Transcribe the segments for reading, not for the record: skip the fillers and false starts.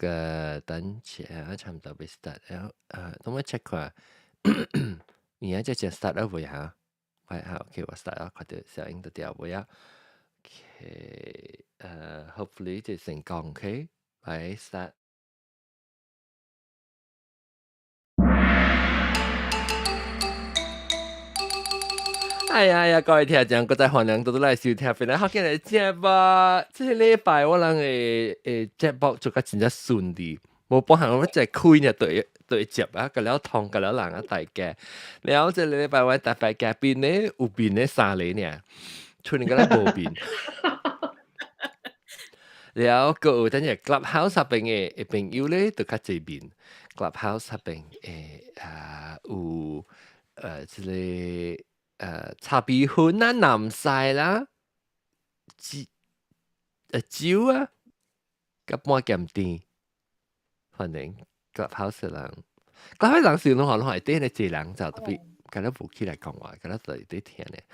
個等下差唔多欲 start 了，等我 check 看，而家這正 start 了未嚇？喂嚇，OK，我 start 啦，看到小英就掉未啊？OK，hopefully 就成功，OK，來 start。哎呀呀！各位聽眾，閣再歡迎倒轉來收聽，本來福建的節目。這個禮拜我人的節目做甲真正順利，無半項我一開呢就會就會接啊，佮了通佮了人啊大家。了這個禮拜我特別嘉賓呢有面的三個爾，出現敢若無面。了，閣有等下 Clubhouse 那邊的朋友咧，就較濟面。Clubhouse 那邊的啊有這個。茶皮粉啊，南西啦，酒酒啊，佮半鹹甜，歡迎 Clubhouse 人，Clubhouse 人是攏攏會佇咧濟人就特別，敢若無起來講話，敢若就佇聽咧。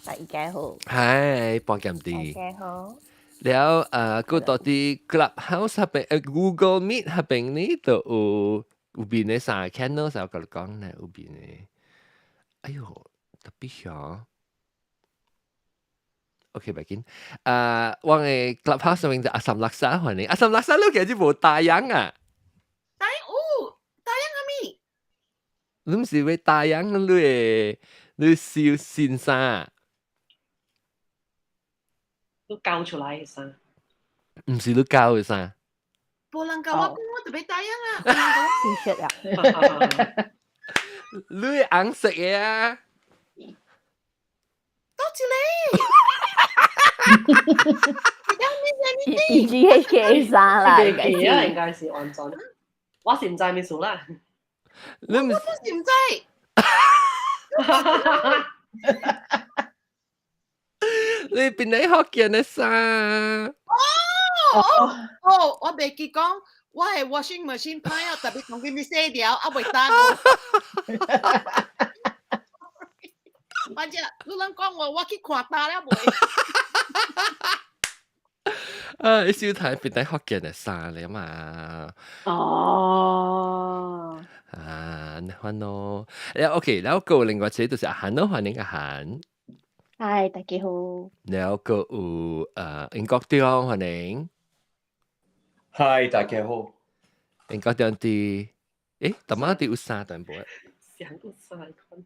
大家好。嗨，半鹹甜。大家好。了閣到佇 Clubhouse 那邊，Google Meet 那邊呢，就有面的三個 channel，就佮你講咧，有面的。哎喲，特別響。OK，袂緊。我的 Clubhouse 上面就阿三垃圾歡迎，阿三垃圾你其實無大樣啊？大有，大樣阿咪？你毋是欲大樣，你的你燒新衫？你交出來的衫？毋是你交的衫？無人共我講，我就欲大樣啊！ T 恤啊！你紅色的啊？倒一個？ E G H K 衫啦，應該啊，應該是完全。我是毋知物事啦。你毋我是毋知。你邊個福建的衫？哦哦，我袂記講。我的 washing machine 歹啊，特別講緊欲洗掉，啊袂當。反正你攏講我，我去看焦了未？啊！你小睇邊啲福建的衫嚟嘛？哦。啊，你看咯。誒，OK，然後閣有另外一個就是阿韓咯，歡迎阿韓。嗨，大家好。然後閣有英國中歡迎。嗨，大家好。英國中佇，誒，淡仔佇有衫淡薄。想有衫款。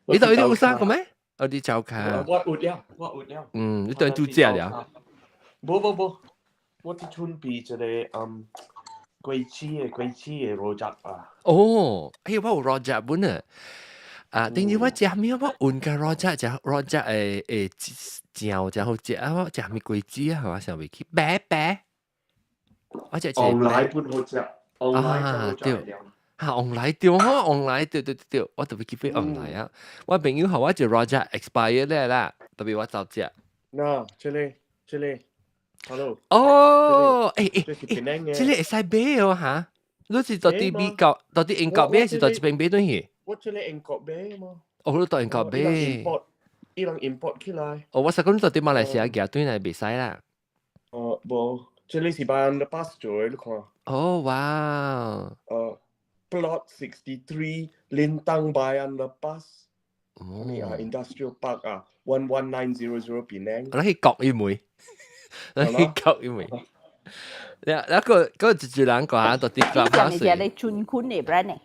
你到底有衫個咩？哦，你照看。我有了，我有了。嗯，你對拄食了？無無無，我佇準備一個果子的 rojak 啊。哦，哎，我有 rojak 本啊。啊，頂日我食咩？我問個 rojak 食 rojak 的醬誠好食啊！我食啥物果子啊？我想袂起，白白。我食一個旺來本好食，旺來啊對，哈旺來對吼，旺來對對對對，我特別記得旺來啊！我朋友予我一個 rojak expire 了啦，特別我走食。嗱，這個這個，hello。哦，欸欸欸，這個會使買哦哈？你是佇美國，佇英國買，還是佇這邊買轉去？我這個英國買嘛。哦，你佇英國買。伊人 import 起來。哦，我實講你佇馬來西亞寄轉來袂使啦。哦，無。這裡是 Bayan Lepas 做的，你看。哦，哇！Plot 63 Lintang Bayan Lepas。哦。咩啊？Industrial Park 啊，11900 Penang。我去國一枚，我去國一枚。你那個嗰個一一人講下到底你是咪是你專款的 brand 呢？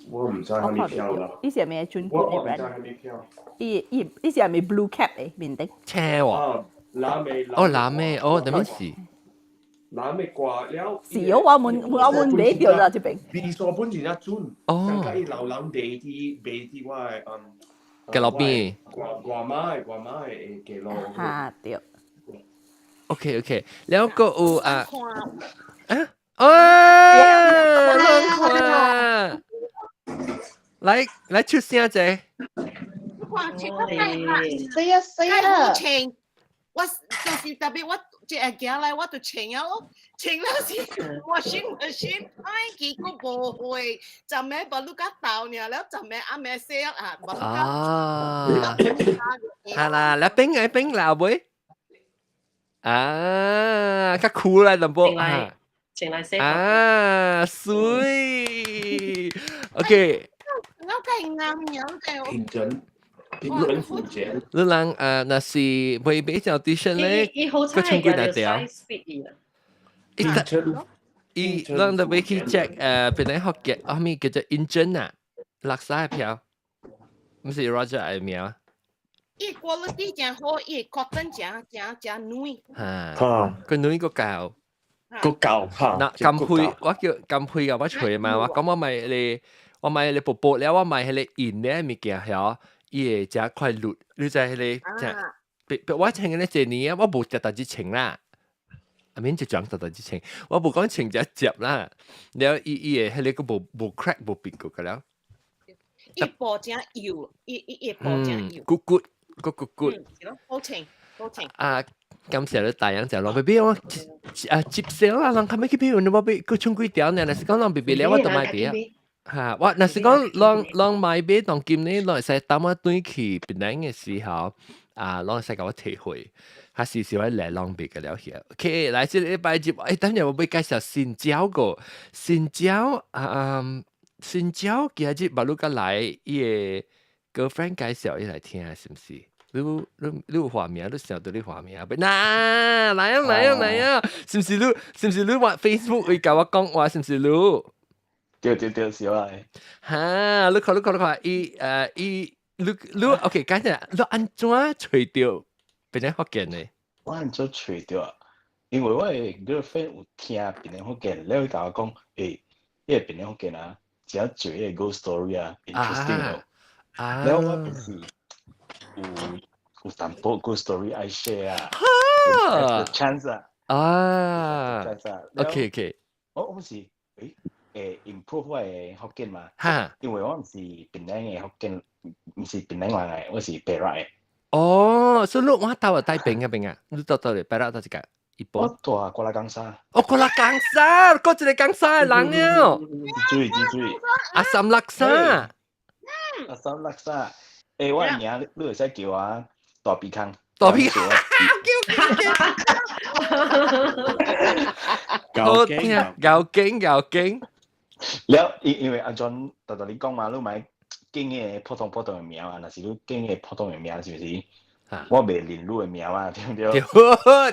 我毋知啥物票啦。你是咪專款的 brand？我毋知啥物票。伊伊你是咪 blue cap 的面頂？車喎。藍美。哦，藍美，哦，啥物事？藍美掛了。是哦，我們買著啦，這邊。味素本真正準。哦。感覺伊老人賣佇我的街路邊。外媽的街路。哈對。 OK OK，了閣有啊。啊？哦，攏看。來來出聲者。看，穿較歹啦。是啊是啊。穿，我就是特別我一下行來我就穿了咯，穿了是 washing machine 歹去，閣無會，昨暝無你較豆爾了，昨暝暗暝洗啊，無啊，係啦，來冰嘅冰老妹。啊，較酷啦，淡薄。前來前來寫。啊，水，OK。我計啱樣嘅。平準平準福建。你人啊，若是未買張 T 恤咧，伊好彩個穿幾大條？伊伊咱就欲去 check 檳城福建，後面叫做 Incheon 啊，垃圾票，毋是 Roger 的名。伊 quality 真好，伊 cotton 真真真軟。嚇，佢軟個夠。個夠嚇。嗱，金配我叫金配嘅我揣嘛，我講我買你，我買你薄薄了，我買彼個硬的物件曉，伊會誠快綠，你知彼個誠，別我穿咧這年啊，我無特特子穿啦。阿免就講特特子穿，我無講穿只接啦。了伊伊會彼個無無 crack 無變過個了。伊布誠幼，伊伊伊布誠幼。骨骨骨骨骨。好穿好穿。啊！感謝你大樣就落 B B 我啊接少啦，人後尾去邊我俾佢穿幾條呢？若是講人 B B 了，我就買啲啊。嚇！我若是講人人買買當今呢，人會使等我轉去檳城嘅時候，啊，人會使共我提回，還是是我來浪費個了去。OK，來這禮拜就，欸，等陣我欲介紹新蕉個新蕉啊，新蕉今日馬路甲來伊个 girlfriend 介紹伊來聽，是毋是？你你你有畫面，你想到你畫面啊？嗱，來啊來啊來啊！是毋是你？是毋是你話 Facebook 會共我講話？是毋是你？對對對，是我。哈！你看你看你看，伊伊你你 OK，講者你按怎揣著檳城福建的？我按怎揣著啊？因為我的 girlfriend 有聽檳城福建，了伊共我講，欸，彼個檳城福建啊，真濟個 ghost story 啊，interesting 哦。了我就是有有淡薄 ghost story 愛 share 啊，有 chance 啊。啊，OK OK，我我是欸improve 我的福建嘛，因為我毋是檳城的福建，毋是檳城人來，我是 Perak 的。哦，所以你我兜係帶檳嗰邊啊？你到到嚟 Perak 到一個？我住瓜拉岡沙。哦，瓜拉岡沙，嗰一個岡沙的人了。注意注意。阿三拉沙。阿三拉沙，欸，我的名你會使叫我大鼻空。大鼻空。夠勁，夠勁，夠勁。了，因因為阿陣豆豆你講嘛，你莫揀個普通普通的名啊，若是你揀個普通的名，是毋是？我袂認你的名啊，對毋對？對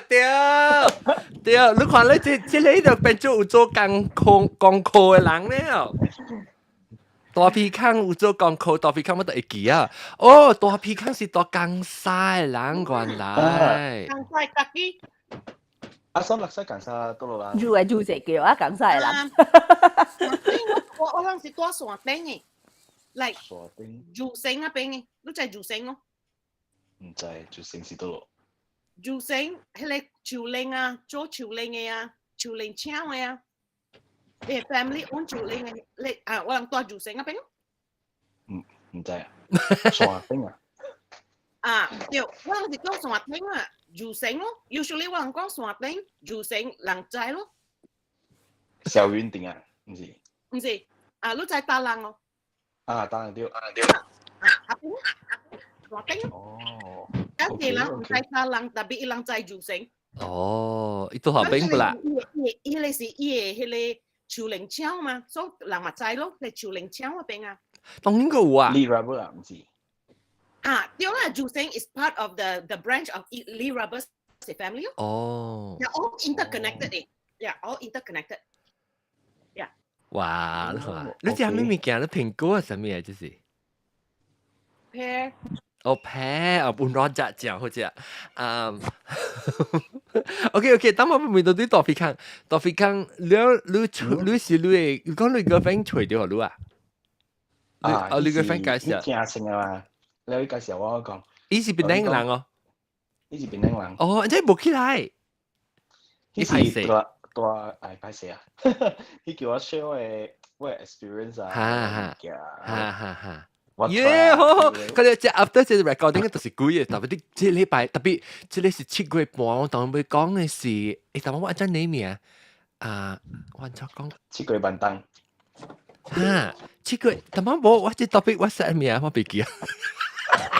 對對，你看你這這個就變做有做功課功課的人了。大皮康有做功課，大皮康我都會記啊。哦，大皮康是大江沙的人，原來。江沙家己。阿三六西江沙倒落啦。住係住隻叫啊，江沙的人。我我當時住山頂的，嚟山頂。住城那邊的，你知住城哦？毋知住城是佗落？住城彼個樹林啊，做樹林的啊，樹林請的啊。你 family own 樹林的，你啊，我人住住城那邊。毋毋知啊，山頂啊。啊，對，我人是講山頂啊，住城咯。Usually 我人講山頂，住城人知咯。小雲頂啊，毋是？毋是，啊，你知打人哦。啊，打人對。啊，阿邊山頂。哦。但是人毋知打人，特別伊人知住城。哦，伊都學邊不啦？伊伊個是伊個彼個樹林槍嘛，所以人嘛知咯，係樹林槍嗰邊啊。當然個有啊。 Lee Rubber 啊，毋是。啊，對啦，住城 is part of the branch of Lee Rubber family 哦。 They're all interconnected 誒，Yeah, all interconnected. Yeah. 哇，你看，你食咩物件？你蘋果啊，啥物啊？這是？ Pear。哦，pear 哦，半軟隻醬好似啊。嗯。OK OK，等我問到啲大肥康，大肥康，你你你是你的，你講你個 friend 揣著你啊？啊，哦，你個 friend 介紹。聽先啊嘛，你介紹我講。伊是檳城人哦。伊是檳城人。哦，這無起來。伊是大大愛歹勢啊！伊叫我 share 我的我的 experience 啊。哈哈哈哈哈。耶，好好，佢哋即 after 這個 recording 就是幾個，特別啲這禮拜，特別這個是7月半，我當欲講的是，欸，但我按怎你名啊？我按怎講？七月萬當。哈，七月，但我無，我這 topic 我寫名，我袂記啊。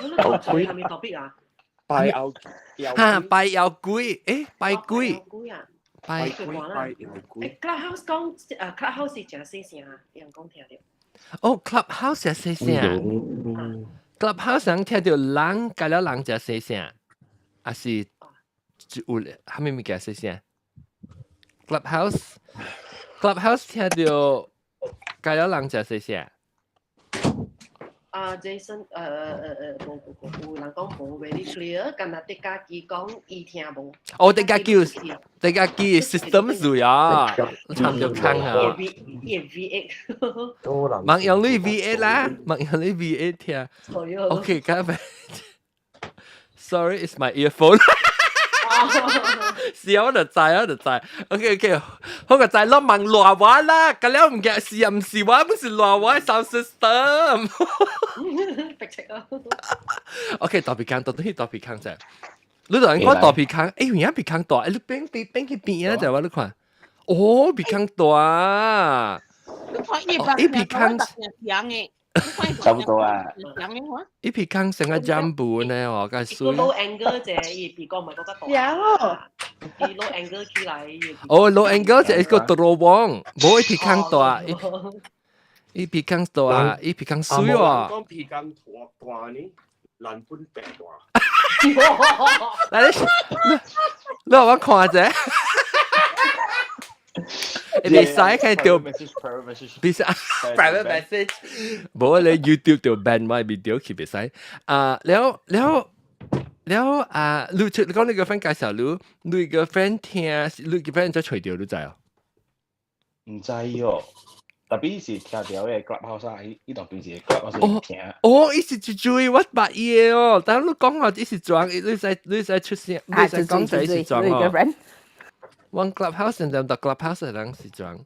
係咪 topic 啊？拜後哈，拜妖鬼，誒，拜鬼，鬼啊！拜鬼拜妖鬼。 Clubhouse 講誒，Clubhouse 是誠細聲，人講聽著。哦，Clubhouse 係細聲，Clubhouse 人聽著人，加了人誠細聲，還是有啥物物件細聲？Clubhouse 聽著加了人誠細聲。啊，Jason，無無無，有人講無 very clear，敢若迪家基講伊聽無。哦，迪家基，迪家基 system 數啊，差唔多坑啊。伊 V8。莫用你 V8 啦，莫用你 V8 聽。OK，咁咪。Sorry，it's my earphone。是啊，我就知，我就知。OK OK，好個知，我問賴話啦，咁了唔記是啊，唔是話，不是賴話，sound system。逼切啊！OK，大鼻孔，到底大鼻孔啫。你同人講大鼻孔，欸，有影鼻孔大，欸，你變變變去邊啊？就我你看，哦，鼻孔大。你看伊鼻孔長嘅。差不多啊。伊鼻孔成個 jumbo 呢，哦，個水。 low angle 啫，伊鼻孔咪嗰個大。有。伊 low angle 起來。哦，low angle 就一個多王，無伊鼻孔大，伊鼻孔大，伊鼻孔水哦。講鼻孔大大呢，難分白大。來，你你我看者。袂使開掉，袂使 private message，無你 YouTube 就 ban 我 video 去袂使。啊，了了了啊，你你講你個 friend 介紹你，你個 friend 聽，你個 friend 再隨掉你知哦？毋知哦，特別是聽著個 Clubhouse 啊，伊當平時 Clubhouse 聽。哦，伊是就注意我捌伊的哦，但你講話伊是裝，你使你使出聲，你使講就伊是裝哦。阮 Clubhouse 就到 Clubhouse 人是裝。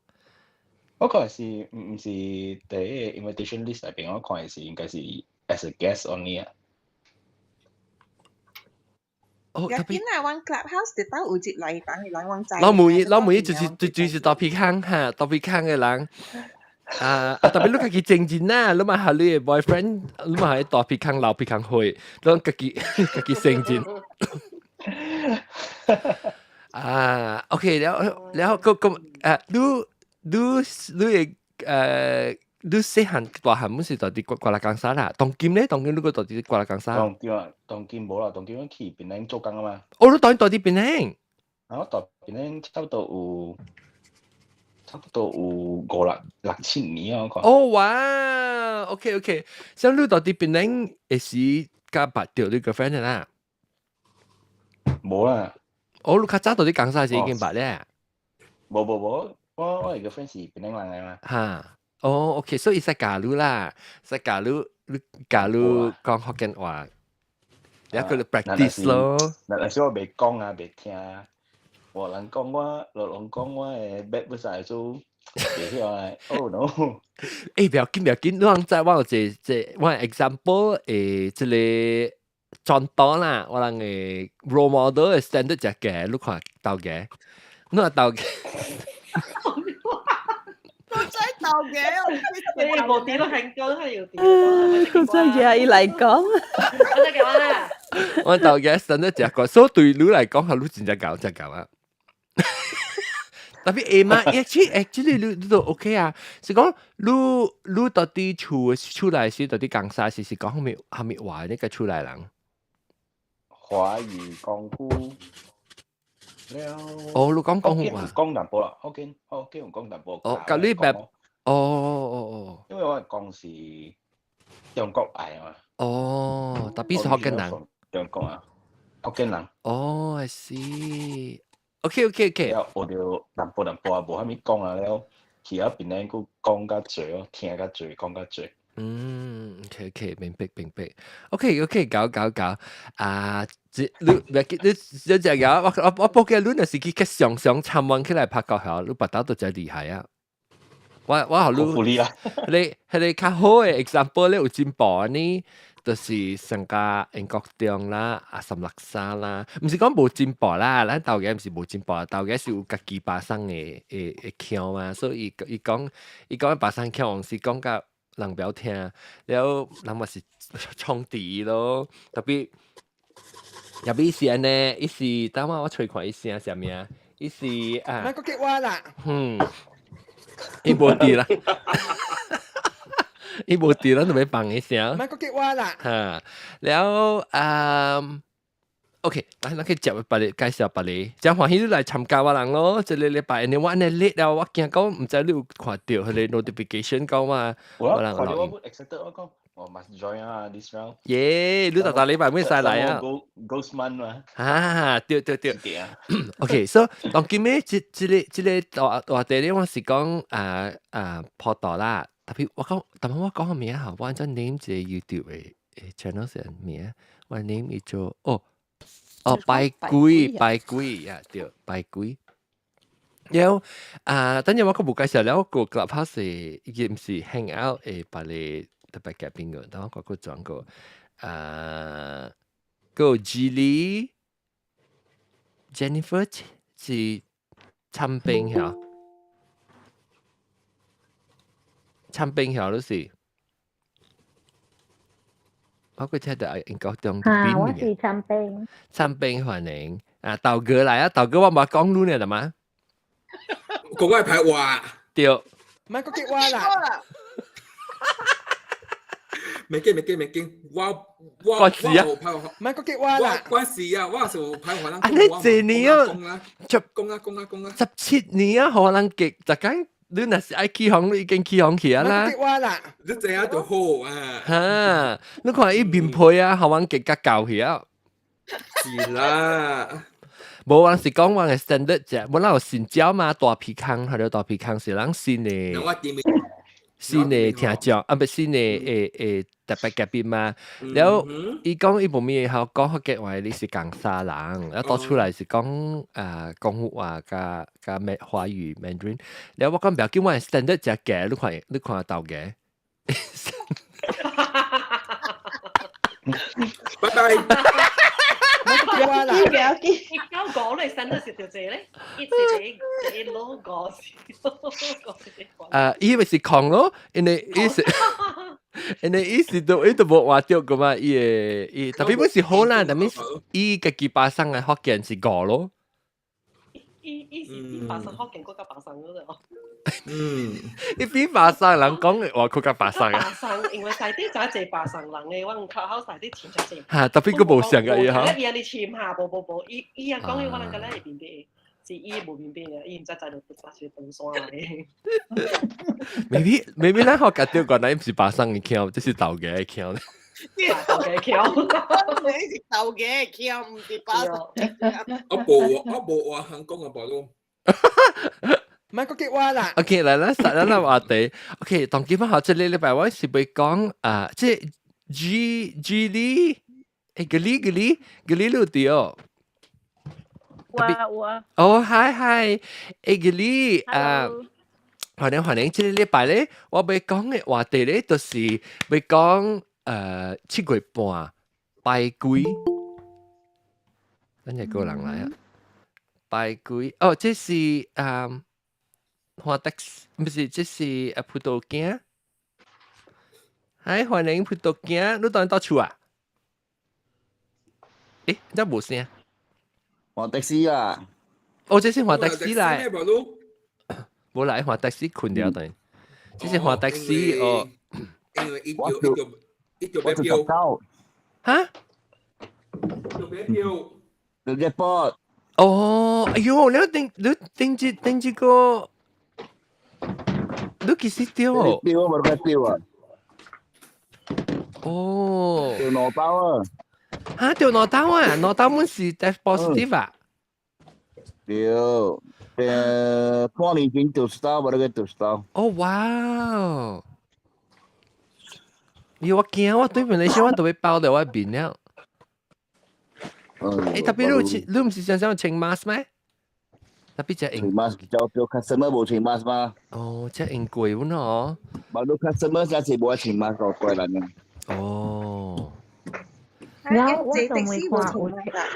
我看是毋是佇個 invitation list 內邊，我看是應該是 as a guest only 啊。哦，特別啊，阮 Clubhouse 直到有一來房的人，阮知。老妹，老妹就是就是大鼻孔哈，大鼻孔的人。啊啊！特別你家己正人啊，你嘛係你的 boyfriend，你嘛係大鼻孔老鼻孔會，你家己家己成人。啊，OK，了了，個個誒，你你你會誒，你細漢大漢本是到佇瓜拉岡沙啦，當今咧，當今你閣到佇瓜拉岡沙？當今啊，當今無啦，當今我去檳城做工啊嘛。哦，你當到佇檳城？啊，我到檳城差不多有五六六七年啊，我看。哦哇，OK OK，像你到佇檳城會時佮捌著你個 friend 啦？無啦。哦，你較早到佇岡沙時已經捌咧？無無無，我個 friend 是檳城人來嘛。哈，哦，OK，所以伊使教你啦，使教你，你教你講福建話，然後佢 practice 咯。若是我袂講啊，袂聽，無人講我，落人講我會捌不使做，袂曉啊，Oh no！欸，不要緊，不要緊，你通知我有一個我 example 誒，這個轉檔啦，我人的 role model 的 standard 誠低，你看頭家，你看頭家。我真頭家，你無啲都很高，係有啲。佢真係伊來講，我真係啦。我頭家 standard 誠高，所以對你來講，係你真正𠢕，真𠢕啊。特別會嘛，actually 你都 OK 啊。是講你你到底厝厝內是到底講啥？是講啥物啥物話？你個厝內人？華語功夫了。哦，你講廣府話？講淡薄啦，福建福建有講淡薄。哦，佮你白，哦哦哦。因為我講是中國來嘛。哦，特別是福建人。中國啊，福建人。哦，I see。OK OK OK。了學著淡薄淡薄啊，無啥物講啊了，去到檳城閣講較濟哦，聽較濟，講較濟。嗯，OK OK，明白明白。OK OK，搞搞搞。啊，這你別記你你這個我我我報記你若是去去上上參觀起來拍國校，你別兜都真厲害啊！我我予你，你彼個較好的 example 咧有進步呢，就是上加英國中啦、阿三六沙啦，毋是講無進步啦，咱頭家毋是無進步，頭家是有家己巴生的腔嘛，所以伊講伊講巴生腔，是講甲人袂曉聽，了人嘛是創治咯，特別入邊是按呢，伊是等下我揣看伊聲啥物，伊是啊。莫閣激我啦。嗯，伊無佇啦，伊無佇，咱就欲放伊聲。莫閣激我啦。哈，了啊，OK，來，咱去接別个介紹別个，真歡喜你來參加我人咯。這个禮拜，因為我按呢 late 了，我驚講毋知你有看著彼个 notification 講嘛。我看著我 accepted 我講，我 must join 啊 this round。耶，你逐逐禮拜會使來啊？Ghost month 嘛。啊，對對對。OK，so 當今暝這個大話題咧，我是講啊啊普渡啦，特別我講，但係我講個名吼，我按怎 name 一個 YouTube 的 channel 是名，我 name 伊做哦。哦，拜鬼拜鬼啊，對，拜鬼。然後啊，等陣我閣無介紹了個 Clubhouse 伊毋是 hang out 的別个特別嘉賓個，等我閣轉個啊，個 Gilly Jennifer 是參兵曉，參兵曉都是。我閣聽著應該中啊，我是參兵。參兵歡迎啊，豆哥來啊，豆哥我無講你呢，係嘛？國外排話。對。莫閣激我啦。袂緊袂緊袂緊，我我關事啊！莫閣激我啦。關事啊！我是有歹話人。啊，你這年啊，十講啊講啊講啊，17年啊，予人激，逐工你若是愛起哄，你已經起哄去啊啦。莫閣激我啦。你知影就好啊。哈，你看伊面皮啊，予人激甲厚去啊。是啦。無，我是講我的 standard 啫，本來有信教嘛，大皮空，還有大皮空是人新的。新的聽眾，啊，不新的會特別嘉賓嘛。了，伊講伊無物會曉講福建話，你是江沙人，了倒出來是講啊廣府話佮佮咩華語 Mandarin。了我講不要緊，我 standard 誠低，你看你看豆嘅。拜拜。不要緊，伊講講你 standard 是條這咧，伊是一個是啊，伊咪是空咯，因為伊是，因為伊是都伊都無換著個嘛，伊的伊特別不是好啦，但係伊家己巴生的福建是五咯。伊伊是比巴生福建閣較巴生嗰個。嗯，伊比巴生人講的話閣較巴生啊。巴生，因為細啲就濟巴生人的，我較好細啲親像濟。哈，特別閣無像個伊哈。伊按呢簽下，無無無，伊伊啊講的我人敢若會明白，是伊無明白嘅，伊毋知知道是長山來的。 Maybe maybe 咱學家著原來毋是巴生的腔，這是豆家的腔。豆家腔，你是豆家腔，毋是巴生。我無我無話香港嘅無咯。莫閣激我啦。 OK，來咱實咱來話題。OK，當今仔這个禮拜我是欲講啊，這 G G 哩，欸，格哩格哩格哩你佇哦。有啊有啊。哦，hi hi，欸格哩啊，歡迎歡迎。這个禮拜咧，我欲講的話題咧，就是欲講7月半拜鬼。咱一個人來啊，拜鬼哦，這是啊。華德，毋是，這是啊葡萄乾。嗨，歡迎葡萄乾，你當佗厝啊？欸，這無聲。黃的士啊！哦，這是黃的士來。無來黃的士睏著等。這是黃的士哦。因為伊就伊就伊就買票。哈？就買票。就一波。哦，哎喲，你頂你頂這頂這個。你其實對哦，對啊，無得對啊。哦，著兩包啊！哈，著兩刀啊？兩刀滿是 test positive 啊？對，半年前著一刀，無得個著一刀。哦，哇！咦，我驚，我對面那些我都會包到我面了。欸，特別你你毋是常常穿 mask 咩？特別只穿 mask 就叫 customer 無穿 mask 嗎？哦，這用過阮哦。無你 customer 才是無愛穿 mask 個怪人啊。哦。然後我仲未看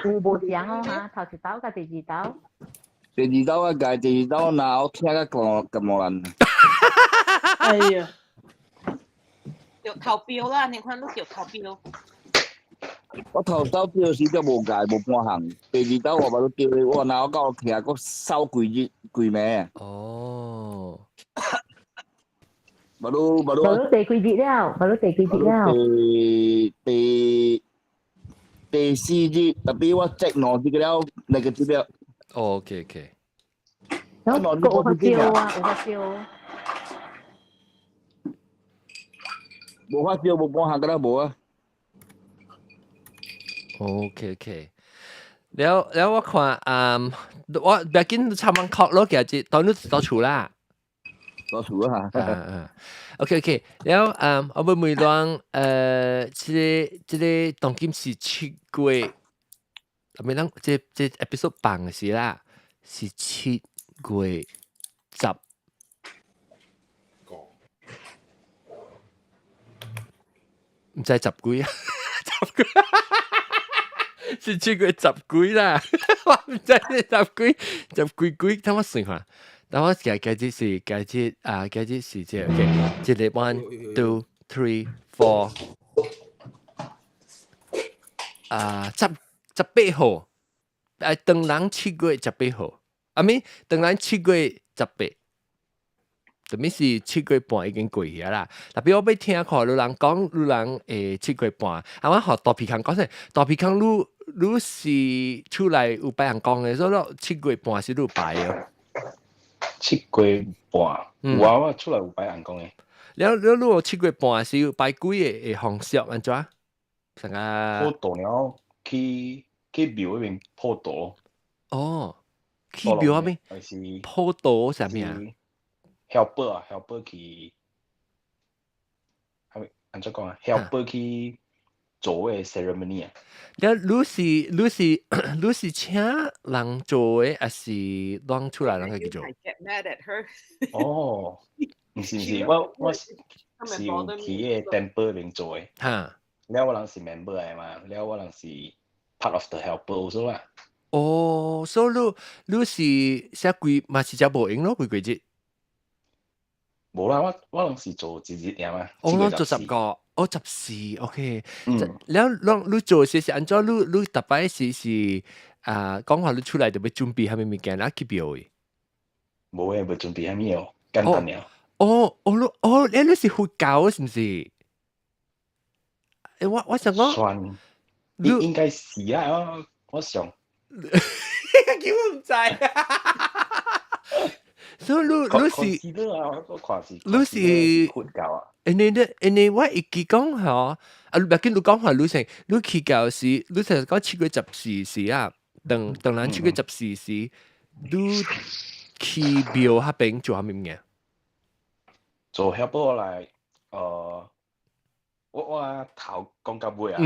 有有無相哦哈，頭一刀佮第二刀。第二刀我共，第二刀若我聽甲感冒人。哎呀！著投標啦，你看你著投標。我頭兜釣時就無戒無半項，第二兜我嘛都釣，我若我到徛閣掃規日規暝。哦。嘛都嘛都。無第幾日了？無第幾日了？第四日，特別我積兩日了，那個這了。哦，OK OK。然後有發燒啊，有發燒。無發燒，無半項，敢若無啊。 OK OK。了了，我看嗯，我別緊差唔多咯，其實當你到厝啦。到厝啊。啊啊，OK OK。了嗯，我欲問人，這個當今是7月，啊咪咱這 episode 放時啦，是7月10，毋知十幾啊，十幾，是7月10幾啦，我毋知是十幾，十幾幾，等我算下。等我計計這是計這啊，計這是這個，OK，一個 one two three four，啊，18號，啊，當人7月18號，啊咪，當人七月十八，特別是7月半已經過去啦。特別我欲聽看有人講，有人7月半，啊，我學大皮康講說，大皮康你是厝內有拜人講的，所以七月半是你拜的。7月半，有啊，我厝內有拜尪公的。了了，你有七月半是有拜鬼的方式按怎？啥個？普渡了，去廟那邊普渡。哦，去廟那邊？還是普渡啥物啊？helper 啊，helper 去，係咪按怎講啊？helper 去做個 ceremony 啊。了，你是請人做的，還是攏厝內人家己做 I get mad at her。哦，毋是毋是，我是有去個 temple 邊做的。了我人是 member 來嘛，了我人是 part of the helper 所啦。哦，所以你是寫幾嘛是只無閒咯，幾幾日？無啦，我攏是做一日爾嘛。哦，我做十個，哦14，OK。了，你做是按怎？你逐擺是啊，講話你出來就欲準備啥物物件，啊去廟的？無誒，無準備啥物哦，簡單爾。哦哦，你哦，你是佛教是毋是？我想講，算，你應該是啊，我想。叫我毋知。所以你是，你是佛教啊？因為我會記講吼，啊，欲緊你講話，你先，你去教時，你成日講七月十四時啊，當當咱七月十四時，你去廟彼邊做啥物物件？做 helper 來，我頭講到尾啊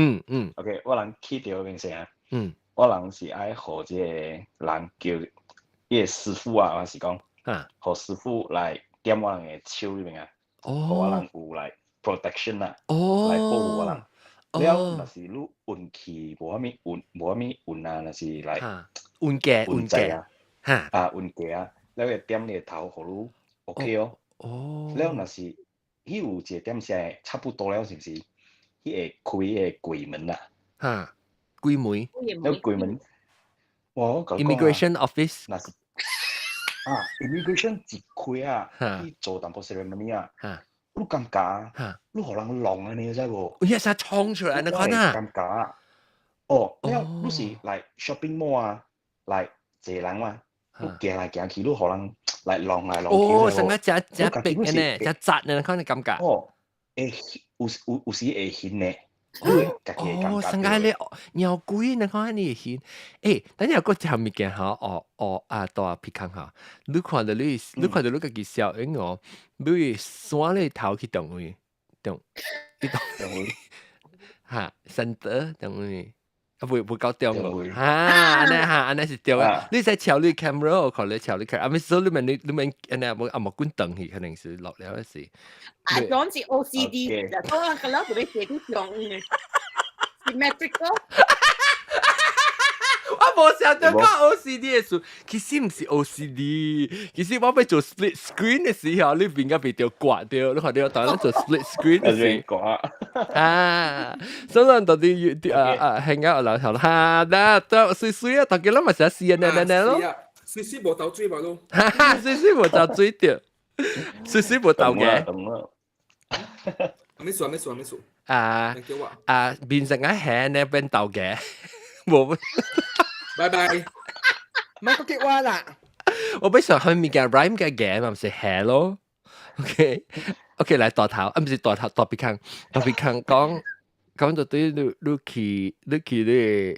，OK，我人去著彼邊先啊，我人是愛予這個人叫伊個師傅啊，還是講，予師傅來點我人的手裡面啊，予我人有來 protection 啊，來保護我人。了，若是你運氣無啥物運，無啥物運啊，若是來運價運濟啊，啊運價啊，了會點你的頭，予你 OK 哦。了，若是彼有一個點是差不多了，是毋是？彼會開彼個櫃門啊。哈，櫃門。了櫃門，哇！我講 Immigration office。若是啊，immigration 一開啊，去做淡薄 ceremony 啊，你感覺，你予人弄啊，你知無？一下衝出來，你看啊！感覺啊，哦，了你是來 shopping mall 啊，來濟人嘛，你行來行去，你予人來弄來弄去。哦，成個誠誠逼的呢，誠窄的，看你感覺。哦，會有時會興呢。哦，成個咧鳥鬼，你看你會興。等下閣一項物件吼，哦哦啊，大皮康吼，你看著你家己笑應哦，你會山咧頭去佗位，佗去佗位，哈，center 佗位，啊，袂夠中喎，哈，按呢哈，按呢是對啊。你使敲你 camera，可能敲你 camera，啊，咪所以你免按呢無啊無滾轉去，可能是落了的是。啊，講是 OCD，就我個老特別寫啲中嘅，symmetrical。我無想到講 OCD 的事，其實毋是 OCD，其實我欲做 split screen 的時候，你邊個被著掛掉，你看到當咱做 split screen 的時掛啊，所以到底啊啊，興啊，老頭哈，那都水水啊，大家攏嘛是試啊，呢呢呢咯，水水無豆水嘛咯，哈哈，水水無豆水著，水水無豆嘅。沒數沒數沒數。啊啊，變成啊係呢變豆嘅，無。拜拜。咪個激話啦。我欲想佢物件 rhyme 嘅嘅嘛，毋是係咯。OK OK，來大頭，啊毋是大頭，大鼻孔，大鼻孔講講到底你你去你去你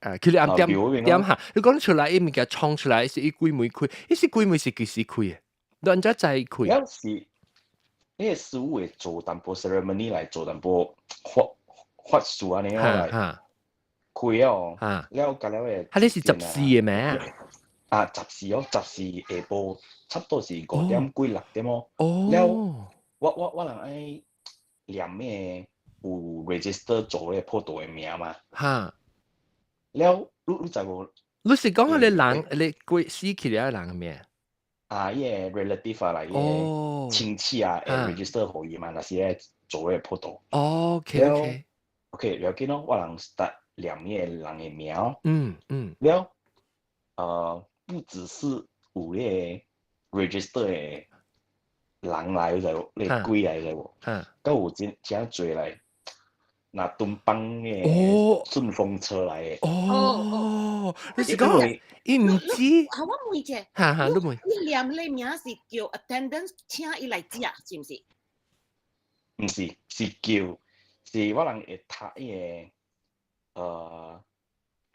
啊，去你暗點點下，你講出來，伊物件創出來是伊幾暝開，伊是幾暝是幾時開的？你按怎知開？有時你個師傅會做淡薄 ceremony 來做淡薄法法事按呢來開哦，了甲了個，啊，你是十四的咩？啊，十四哦，十四下晡差不多是5點幾6點哦。了，我人愛念咩有 register 做咧普渡的名嘛。了，你你知無？你是講彼個人，你過死去了人的名？啊，伊個 relative 啊，來伊個親戚啊，會 register 予伊嘛，若是愛做咧普渡。 OK OK。 OK，了緊咯，我人 start 念彼個人的名。了，不只是有彼個 register 的人來就，你鬼來就無，閣有真誠濟來拿東方的順風車來的。哦，你是講伊毋知？啊，我問者，哈哈，你問。你念你名是叫 attendant 請伊來食，是毋是？毋是，是叫，是我人會讀伊個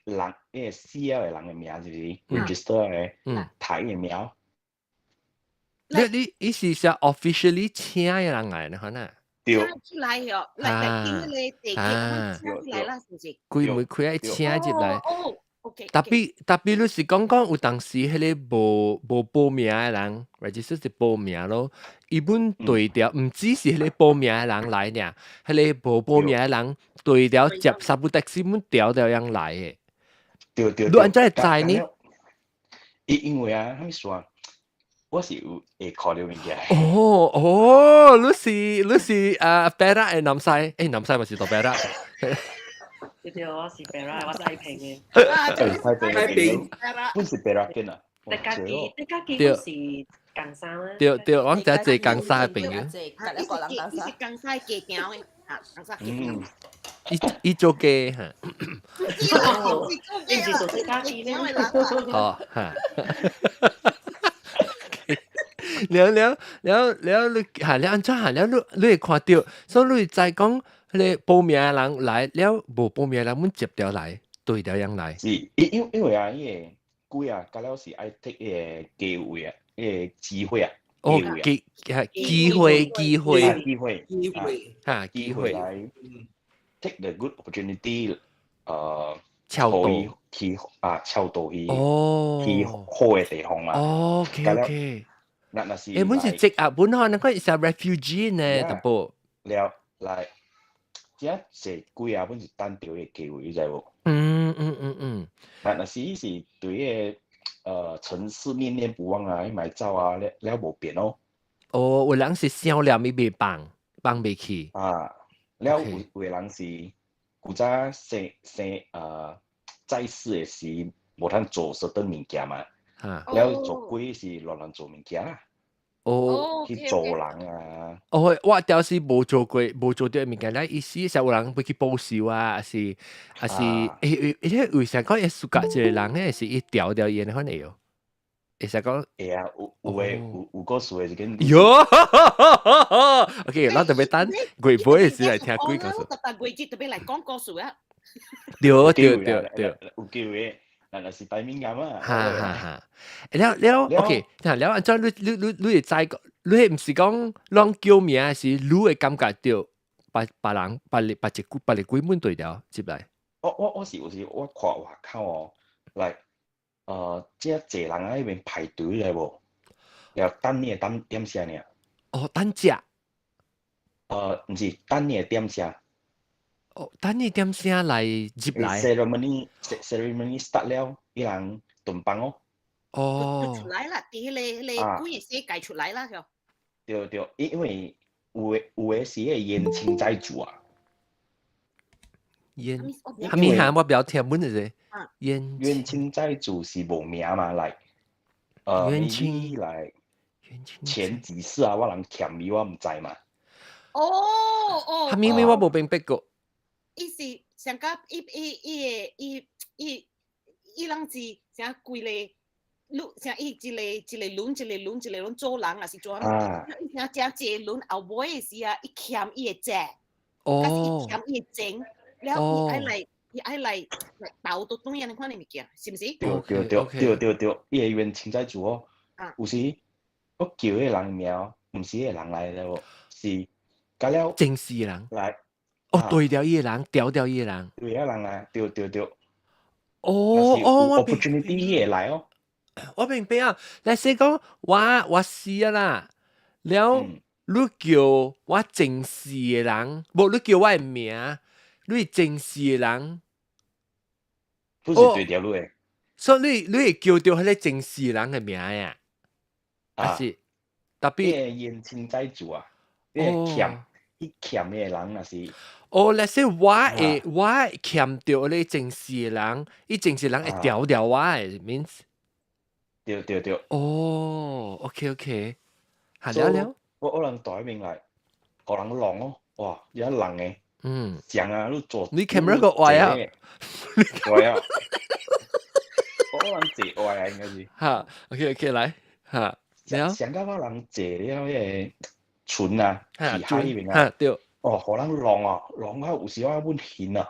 人，伊個死了的人的名，是毋是？register 的，讀伊的名。你你伊是說 officially 請的人來，你看啊？對。請起來哦，來來見彼個地鐵，請起來啦，是毋是？規門開愛請入來。哦，OK。 Tapi tapi 你是講講有當時彼個無無報名的人，register 是報名咯，伊本對調，毋只是彼個報名的人來爾，彼個無報名的人對調接三部 taxi 本調調樣來的。對對。你按怎會知呢？因因為啊，啥物事啊？我是有會看著物件。哦哦，你是啊，Perak 的南西，南西咪是到 Perak。對對，我是 Perak，我是太平的。太平，不是 Perak 嘅啊。你家己，你家己是江山啊？對對，我就係江山的朋友。伊是江山家行的，啊，江山家行。伊伊做家哈。伊是做家己咧。哦哈。了了了了，你嚇了按怎嚇了？你你會看著，所以你會知講，彼個報名的人來了，無報名的人阮接著來，對著樣來。是，因因為啊，伊個鬼啊，到了是愛 take 伊個機會啊，伊個機會啊。哦，機機會機會機會機會嚇機會來 take the good opportunity，超渡去啊，超渡去去好的地方嘛。哦，OK OK。那那是本是積壓本可能佢是 refugee 呢，淡薄。了來，這濟鬼啊，本是等著伊個機會，你知無？那若是伊是對個城市念念不忘啊，伊嘛走啊，了了無變咯。哦，有人是想念伊袂放，放袂去。啊，了有有的人是古早生生在世的時無通做certain 物件嘛。了做鬼是亂亂做物件啦。去做人啊！哦，我表示無做過，無做著物件，咧意思是有人欲去報仇啊，還是還是欸，為啥講會 suka 一個人咧，是伊調調伊的款會哦？會使講會啊，有有的有有故事的是緊。喲，OK，咱特別等月尾的時來聽鬼故事。特別月節特別來講故事啊！對對對對，有機會。那若是排敏感啊！哈哈哈！了了，OK，了按怎你你你你會知講，你毋是講攏叫名，是你會感覺著別別人別別一別個鬼門對調入來。我我我是有時我看外口哦，來，這濟人喺彼邊排隊來無？要等你的點點聲爾。哦，等食。毋是等你的點聲。哦，等你點聲來入來？Ceremony start 了，伊人燉飯哦。哦。出來啦，佇彼個幾個世界出來啦，喲。對對，因為有的是彼個冤親債主啊。冤，啥物哈？我不曉聽本就是冤冤親債主是無名嘛，來，冤親來，前幾世啊，我人欠伊，我毋知嘛。哦哦。啥物物我無明白過。伊是上甲伊伊伊個伊伊伊人是啥規個，你像伊一個一個輪一個輪一個輪做人，抑是做啥？伊像食一個輪後尾的時啊，伊欠伊的債，抑是伊欠伊的情，了伊愛來伊愛來來投倒轉按呢款的物件，是毋是？對對對對對對，伊的冤親債主哦。有時我叫彼個人名，毋是彼個人來了，是甲了前世人來。哦，對掉伊個人，調掉伊個人。對啊，人來，對對對。哦哦，我 opportunity 會來哦。我明白啊，例如講我死啊啦，了你叫我前世的人，無你叫我的名，你是前世的人，不是對掉你的。所以你會叫著彼個前世人的名呀？還是特別冤親債主啊？你欠伊欠的人若是。哦，例如我會我欠著彼個前世的人，伊前世人會調掉我的 means。對對對。哦，OK OK，好了了。我人台面來，予人弄哦，哇，有人的，像啊，你做。你 camera 個壞啊？壞啊！我人坐壞啊，應該是。哈，OK OK，來，哈，上甲我人坐了彼個船啊，去海邊啊，對。哦，予人弄啊，弄啊，有時我阮痕啊。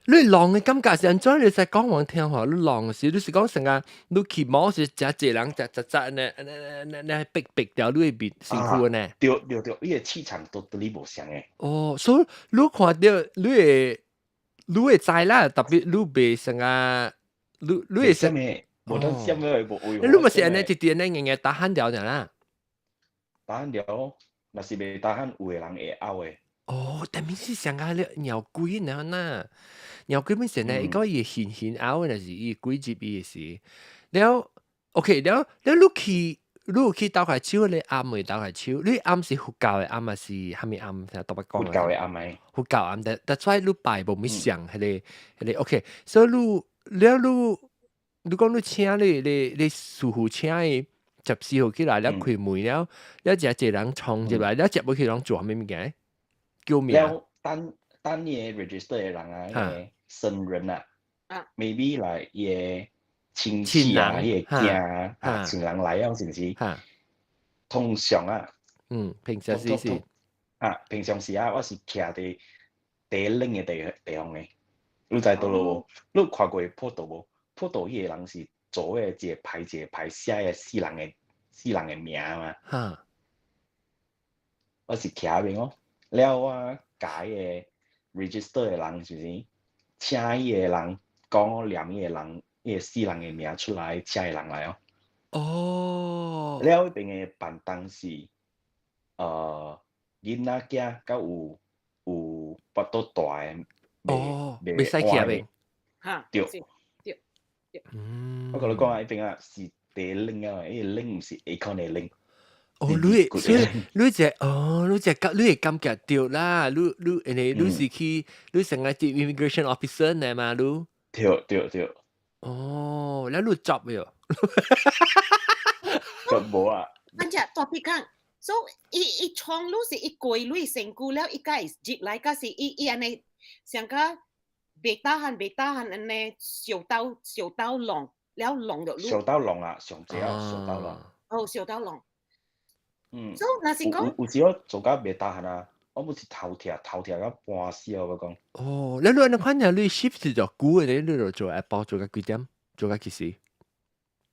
你浪的感覺是按怎？你使講我聽吼，你浪時，你是講成個你去摸是誠濟人，誠實實呢，呢呢呢逼逼掉你的面身軀呢？對對對，你的氣場都對你無相的。哦，所以你看著你會知啦，特別你袂成個，你會啥物？無得啥物會無你嘛是按呢，直直按呢硬硬 tahan 掉爾啦。 tahan 掉，若是袂 tahan，有的人會嘔的。哦，但是上個了鳥鬼呢呐，鳥鬼本身呢，伊講伊會現現嘔，若是伊鬼入伊的時，了，OK，了了你去你有去鬥開手，你暗會鬥開手，你暗是佛教的暗，還是啥物暗？特別講。佛教的暗的。佛教暗，但所以你拜無物像，彼個 OK，所以你了你講你請你師傅請伊14號起來了開門了，了誠濟人衝入來，了接落去攏做啥物物件？叫名。了等等伊個 register 的人啊，彼個僧人啊，maybe 來伊個親戚啊，伊個囝啊，親人來啊，是毋是？通常啊，平常時是啊，平常時啊，我是徛佇第冷的地方的，你知佗落無？你看過普渡無？普渡彼個人是做個一個牌一個牌寫個死人的名嘛。我是徛彼邊哦，了我共彼個 register 的人是毋是？請彼個人講念彼個人，彼個死人的名出來，請彼個人來哦。哦。了彼邊的辦東是，囡仔囝佮有腹肚大的，哦，袂使徛邊。對。對對。我共你講啊，彼邊啊是地冷啊，彼個冷毋是 aircon 的冷。哦，你所以你這哦，你這感你會感覺著啦，你因為你是去你成個 immigration officer 呢嘛，你。對對對。哦，了你 job 喲。就無啊。反正大別講，所以伊伊創你是伊過你身軀了，伊才會入來，才是伊伊按呢上較袂 tahan 袂 tahan 按呢燒到燒到弄了弄著你。燒到弄啊，上濟啊，燒到弄。哦，燒到弄。嗯。所以若是講有時我做甲袂 tahan 啊，我毋是頭痛頭痛到半死啊！我講。哦，你你按呢款爾你 shift 就久的，你就做下晡做到幾點？做到幾時？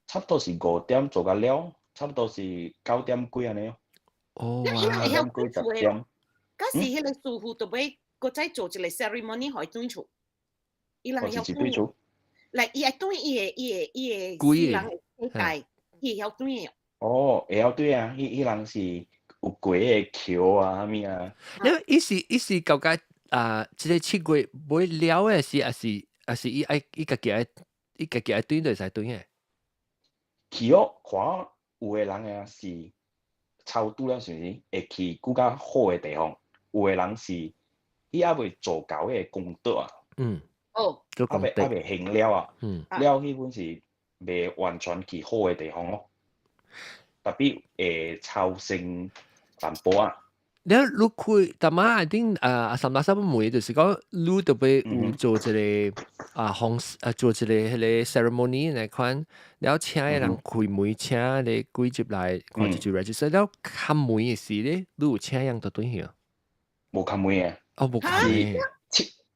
差不多是5點做甲了，差不多是9點幾按呢。哦，伊會曉 9點幾10點。嗰時彼個師傅就欲閣再做一個 ceremony 予伊轉厝，伊人會曉轉厝。來，伊愛轉伊的死人的世界，伊會曉轉的。哦，會曉對啊，彼人是有過的橋啊，啥物啊。因為伊是伊是感覺啊，這个7月尾了的是，抑是伊愛伊家己愛轉就會使轉的？去哦，看有的人啊是超拄了，是毋是會去更較好的地方？有的人是伊猶未做夠彼個功德啊，做功德，猶未行了啊，了彼本是未完全去好的地方咯，特別會超生淡薄啊。你你開，但嘛 I think 啊，三打三問就是講，你特別有做一個啊方啊做一個彼个 ceremony 來款，了請的人開門請你鬼入來，看一就 register 了開門的時咧，你有請人就對去？無開門的。哦，無開門。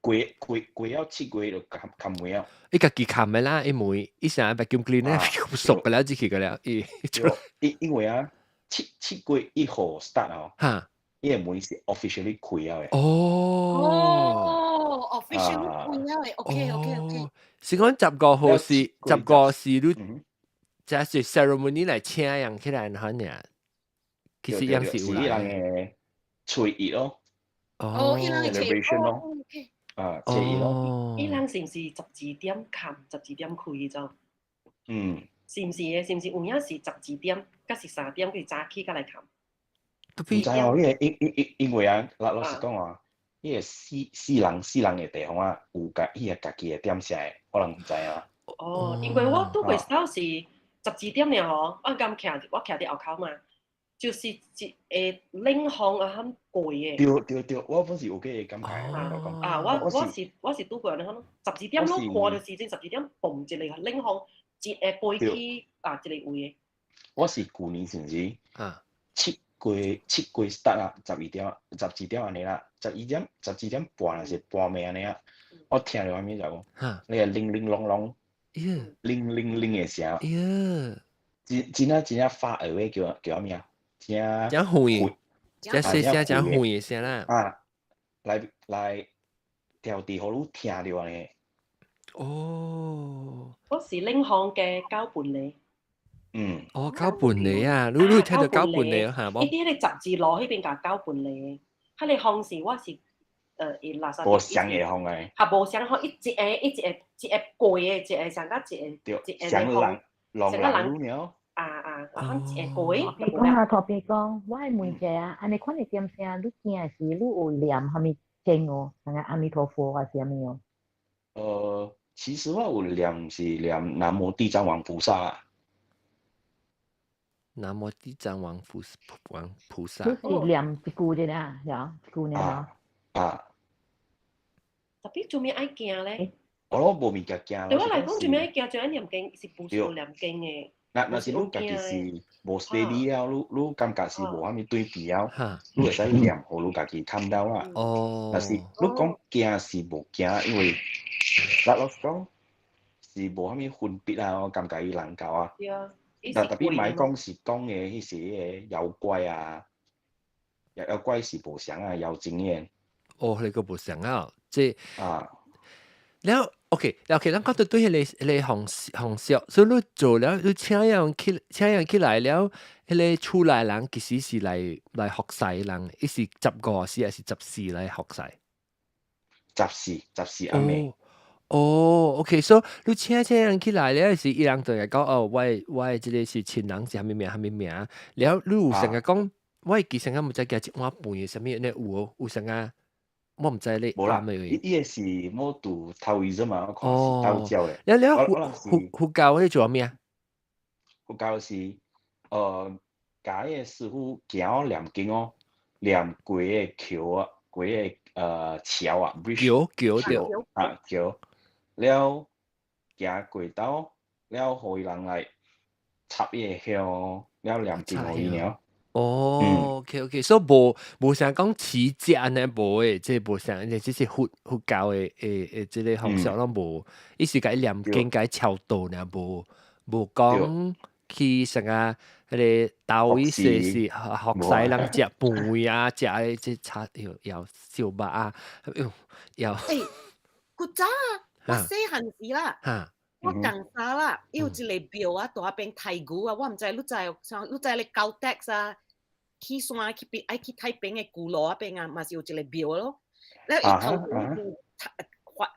7月過了7月就開門啊。伊家己開的啦，伊門，伊成日 vacuum cleaner 熟個了，入去個了，伊。因為啊，7月1號 start 哦。伊个門是 officially 開了的。哦，officially 開了的，OK。是講15號是15是你，這是 ceremony 來請人起來可能，其實樣是有人的初一咯。哦，伊人 celebration 咯。啊，初一咯。伊人是毋是12點冚，12點開就？是毋是的？是毋是有影是12點，抑是3點，佢早起才來冚？毋知哦，因為啊，老實講啊，彼个死人的地方啊，有家伊個家己的點寫的，可能毋知啊。哦，因為我拄過手是十二點爾吼，我敢徛我徛佇後口嘛，就是一個冷風啊，很過的。對對對，我本是有這个感覺。啊，我是拄過安呢款咯，十二點攏看著時陣，十二點嘣一個冷風，一個飛去啊一个位的。我是舊年是毋是？7月 start 啊，12點12點按呢啦，12點12點半還是半暝按呢啊？我聽著啥物就講，你個鈴鈴啷啷，鈴鈴鈴的聲，真真正真正發惡的叫啥物啊？真真遠，真細聲真遠的聲啦。啊，來調地予你聽著按呢。哦，我是冷風嘅九半咧。哦，九半里啊，你聽到九半里啊，嚇？伊佇彼個十字路彼邊共九半里，彼个風是我是伊垃圾。無相的風的。哈，無相風，伊一个一個一個過的，一個上甲一個一個像人人了。啊啊，啊，一個過。講啊，特別講，我愛問一下啊，按呢款的點聲，你驚時你有念啥物經哦？像個阿彌陀佛還是啥物哦？其實我有念是念南無地藏王菩薩啊。南無地藏王菩王菩薩。你是念一句啫啦，係啊，一句爾啊。特別做咩愛驚咧？我攏無物件驚。對我來講，做咩愛驚？就愛念經是不需要念經的。若是你家己是無 steady 了，你感覺是無啥物對比了，你會使念，予你家己看到啦。若是你講驚是無驚，因為老實講是無啥物分別啊，我感覺伊人教啊。對啊。但特別莫講是講的彼時个妖怪啊，妖怪是無相啊，妖精的。哦，彼个無相啊，這啊。了，OK，咱講到對彼个風俗，所以你做了，你請人起來了，彼个厝內人其實是來服侍人，伊是15時還是14來服侍？14暗暝。哦，OK，所以你請人起來了，是伊人就會講哦，我的這个是親人是啥物名啥物名，了你有成日講，我會記成日毋知加一碗飯啥物呢有無？有成日我毋知你無啦，伊個是我讀頭醫生嘛，我看是道教的。了了佛教彼做啥物啊？佛教是共彼个師傅行念經哦，念規个橋啊，規个橋啊，橋橋對。啊橋，了行過道，了予伊人來插伊个香，了念經予伊爾。哦，OK，所以無啥講持戒按呢無的，這無啥，這是佛教的這个方式攏無，伊是共伊念經共伊超度爾，無講去啥個彼个道意思是服侍人食飯啊，食這炒又又燒肉啊，喲又。欸，古早啊，我細漢時啦，我共啥啦，伊有一個廟啊，佇彼邊太古啊，我毋知你知，你知咧 Caltex 啊，去山去邊愛去太平的舊路彼邊啊，嘛是有一個廟咯。了伊頭是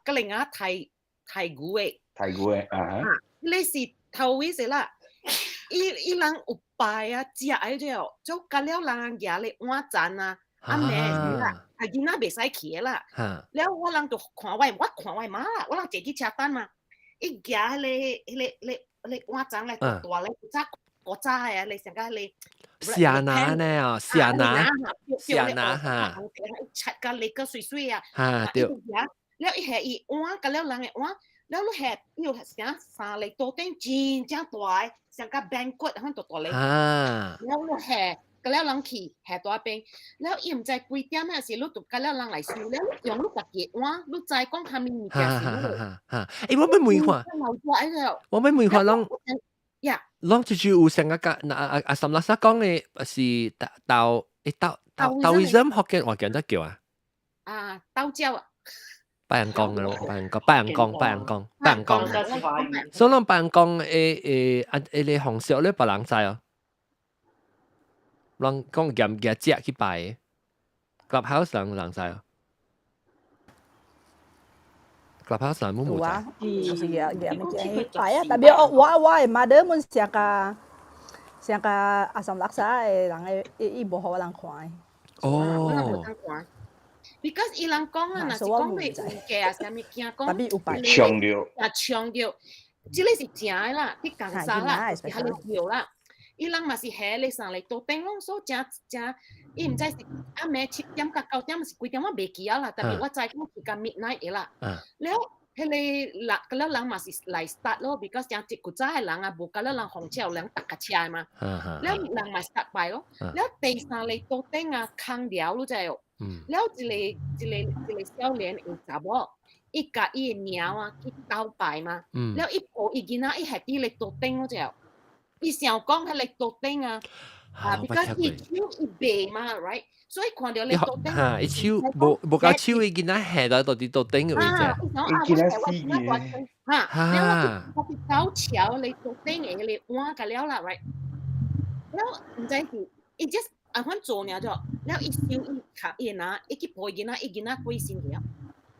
個另外泰泰國的，泰國的啊，你是頭位是啦，伊伊人有拜啊，食的了，就甲了人舉咧碗盞啊，啊咩啦，啊囡仔袂使去的啦。了我人就看我，我看我媽啦，我人坐佇車等嘛，伊舉彼个彼个彼個彼個碗盞咧，大咧，古早古早的啊，咧上個彼個。下拿呢哦，下拿，下拿哈，切甲你個水水啊，哈對。了伊下伊碗，甲了人的碗，了你下伊有啥三個桌頂真正大个，像個 banquet 遐大大个。啊。了你下，甲了人去下大邊，了伊毋知幾點啊時，你就甲了人來收，了你用你家己碗，你知講啥物物件是你。哈哈，欸，我欲問看，我欲問看攏。呀，攏就是有成個甲那阿阿三拉沙講的是道欸道道 Taoism 福建話叫怎叫啊？啊，道教啊。拜人講的咯，拜人講，拜人講，拜人講，拜人講。所以攏拜人講誒誒啊誒個風俗咧，別人知哦。人講嚴嚴食去拜的，Clubhouse 人人知哦。Clubhouse 人冇有啊，就是也也物件拜啊，特別我我我的 mother 們成個成個阿三六沙的人的，伊伊無予我人看的。哦。 Because 伊人講啊，若是講袂有價啊，啥物驚講，強調，啊強調，這個是正的啦，佇共沙啦，是較對啦。伊人嘛是下咧上嚟桌頂攏所正正，伊毋知是暗暝7點到9點是幾點，我袂記啊啦。特別我知講是甲 midnight 的啦。了，彼個人，了人嘛是來 start 咯，because 正一古早的人啊，無甲了人風車有人搭架車的嘛。了人嘛 start 拜咯。了第三個桌頂啊，空了你知無？了一個一個一個少年的查某，伊共伊的貓啊去鬥拜嘛。了伊抱伊囡仔，伊下佇咧桌頂你知無？伊想講彼个桌頂啊，啊，because 伊手伊袂嘛，right？所以看著咧桌頂，哈，伊手無無夠手，伊囡仔下來到佇桌頂嘅位置。伊囡仔死嘅。哈，了我去走橋咧桌頂的彼个碗甲了啦，right？了毋知是伊 just 按款做爾就，了伊手伊卡伊拿，伊去抱伊囡仔，伊囡仔過身去啊。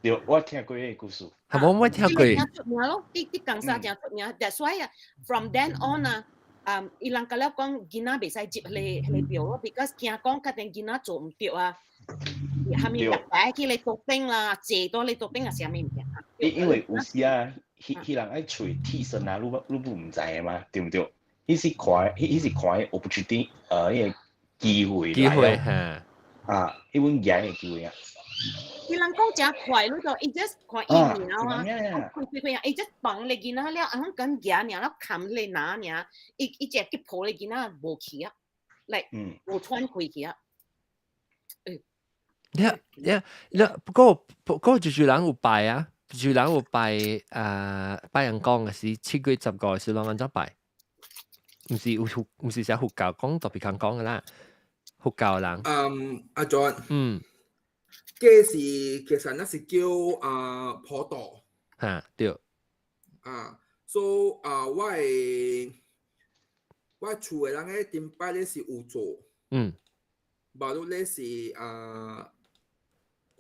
對，我聽過彼個故事。係無我聽過。出名咯，佇佇江沙誠出名，that's why 啊，from then on 啊。啊，伊人甲了講囡仔袂使入彼個彼個廟咯，because 驚講確定囡仔做毋對啊，蝦米入來去咧桌頂啦，坐到咧桌頂啊，啥物物件。因因為有時啊，彼彼人愛揣替身啊，你你毋知的嘛，對毋對？彼是看，彼彼是看 opportunity，彼個機會。機會嚇。啊，彼阮贏的機會啊。伊人講誠快，你就伊 just 看伊名啊，開開開啊，伊 just 放咧囡仔了，按款緊行爾，了冚咧拿爾，伊伊只去抱咧囡仔無去啊，來無喘氣去啊。你你你不過不過就是人有拜啊，就是人有拜啊，拜人講嘅是7月15是攏按怎拜？毋是有佛，毋是寫佛教講特別講講嘅啦，佛教人。嗯，阿 John。這是其實那是叫啊普渡。嚇對。啊，所以啊，我的我厝的人咧，頂擺咧是有做。無論咧是啊，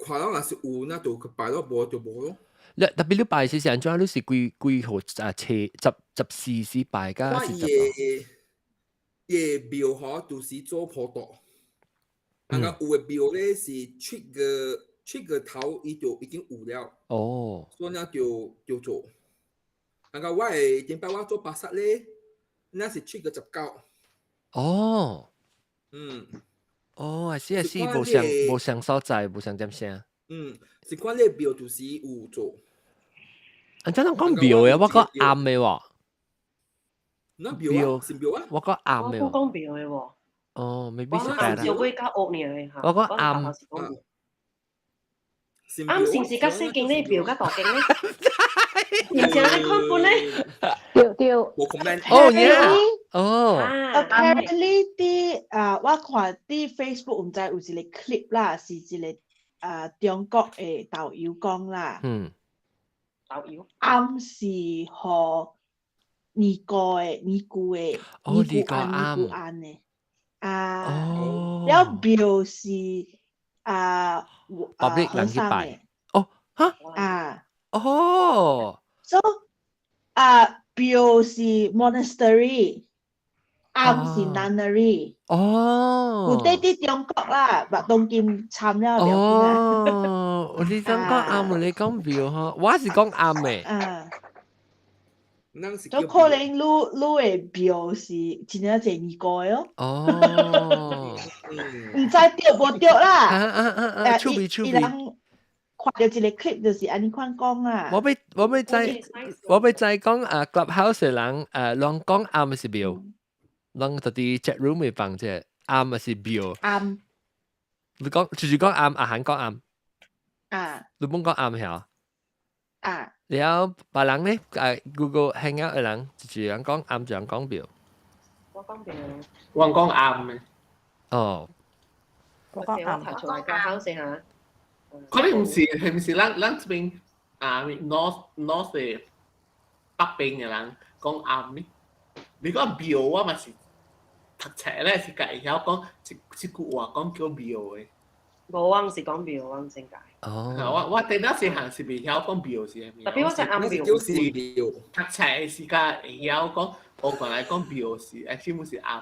看到若是有，那就去拜咯，無就無咯。你特別你拜是按怎？你是幾幾號啊？初十十四時拜㗎？我伊的伊的廟吼，就是做普渡。啊個有的廟咧是七月七月頭，伊就已經有了。所以就就做。啊個我的頂擺我做巴剎咧，那是7月19。哦，是啊是，無相無相所在，無相點聲。嗯，是看你廟就是有做。按怎人講廟的，我講暗的喎。那廟啊，是廟啊。我講暗的。我講廟的喎。哦，未必是啦。我會較惡爾的嚇。我講暗。暗是毋是較細間咧廟較大間咧？而且你看本咧？對對。無 comment。哦耶！哦。 Apparently 佇啊，我看佇 Facebook 毋知有一個 clip 啦，是一個啊中國的導遊講啦。導遊。暗是予尼姑的尼姑的尼姑庵尼姑庵的。啊。哦。了廟是啊，public 人去拜。哦，哈啊，哦，so 啊，廟是 monastery，庵是 nunnery。哦，古底佇中國啦，但當今參了。哦，你想講庵，你講廟嗬，我是講庵嘅。啊。就可能你的廟是真正濟年過的哦。哦。毋知對無對啦。啊啊啊啊！趣味趣味。伊人看著一個 clip 就是按呢款講啊。我欲知講啊，Clubhouse 的人攏講庵是廟，攏佇佇 chat room 會放這庵是廟。庵。你講就是講庵，阿韓講庵。啊。你本講庵曉？啊。然後別人咧，Google Hangout 的人，就是人講庵，就人講廟。我講廟。我講庵嘅。哦。我講庵。我提出來講考試下。可能毋是，係毋是咱咱這邊啊，north 的北邊的人講庵呢？你講廟我嘛是讀冊咧，是家會曉講這這句話講叫廟的。無，我毋是講廟，我毋知解。哦。我頂當時行是袂曉講廟是啥物。特別我只庵廟。叫是廟。讀冊的時間會曉講，我原來講廟是，還是毋是庵。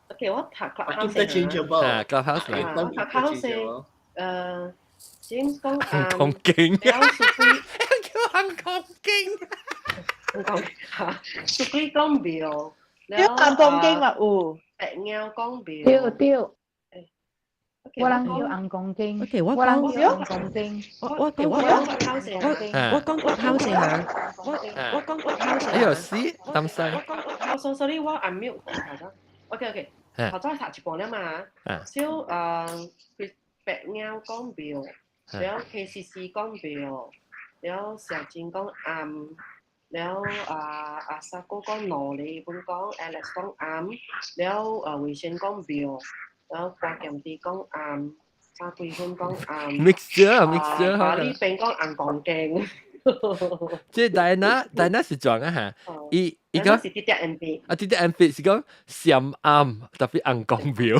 OK，我讀 Clubhouse。 Interchangeable。啊，Clubhouse。我讀 Clubhouse，James 講尪公經。了淑桂叫尪公經。尪公嚇，淑桂講廟。對，尪公經嘛有。白貓講廟。對對。我人叫尪公經。 OK，我我人講叫尪公經。我講我我講 Clubhouse 嚇，我講 Clubhouse。哎呦死，擔心。我 sorry，我 unmute 頭先。OK OK，頭先讀一半了嘛。小佢白貓講廟，了 KCC 講廟，了小金講庵，了啊阿沙哥講奴哩，本講 Alex 講庵，了偉賢講廟，了郭劍弟講庵，沙桂芬講庵。 Mixture mixture。巴里邊講尪公經。這 Diana 是怎啊嚇？伊伊講是啲啲 M B。啊，啲啲 M B 是講閃庵，特別尪公廟。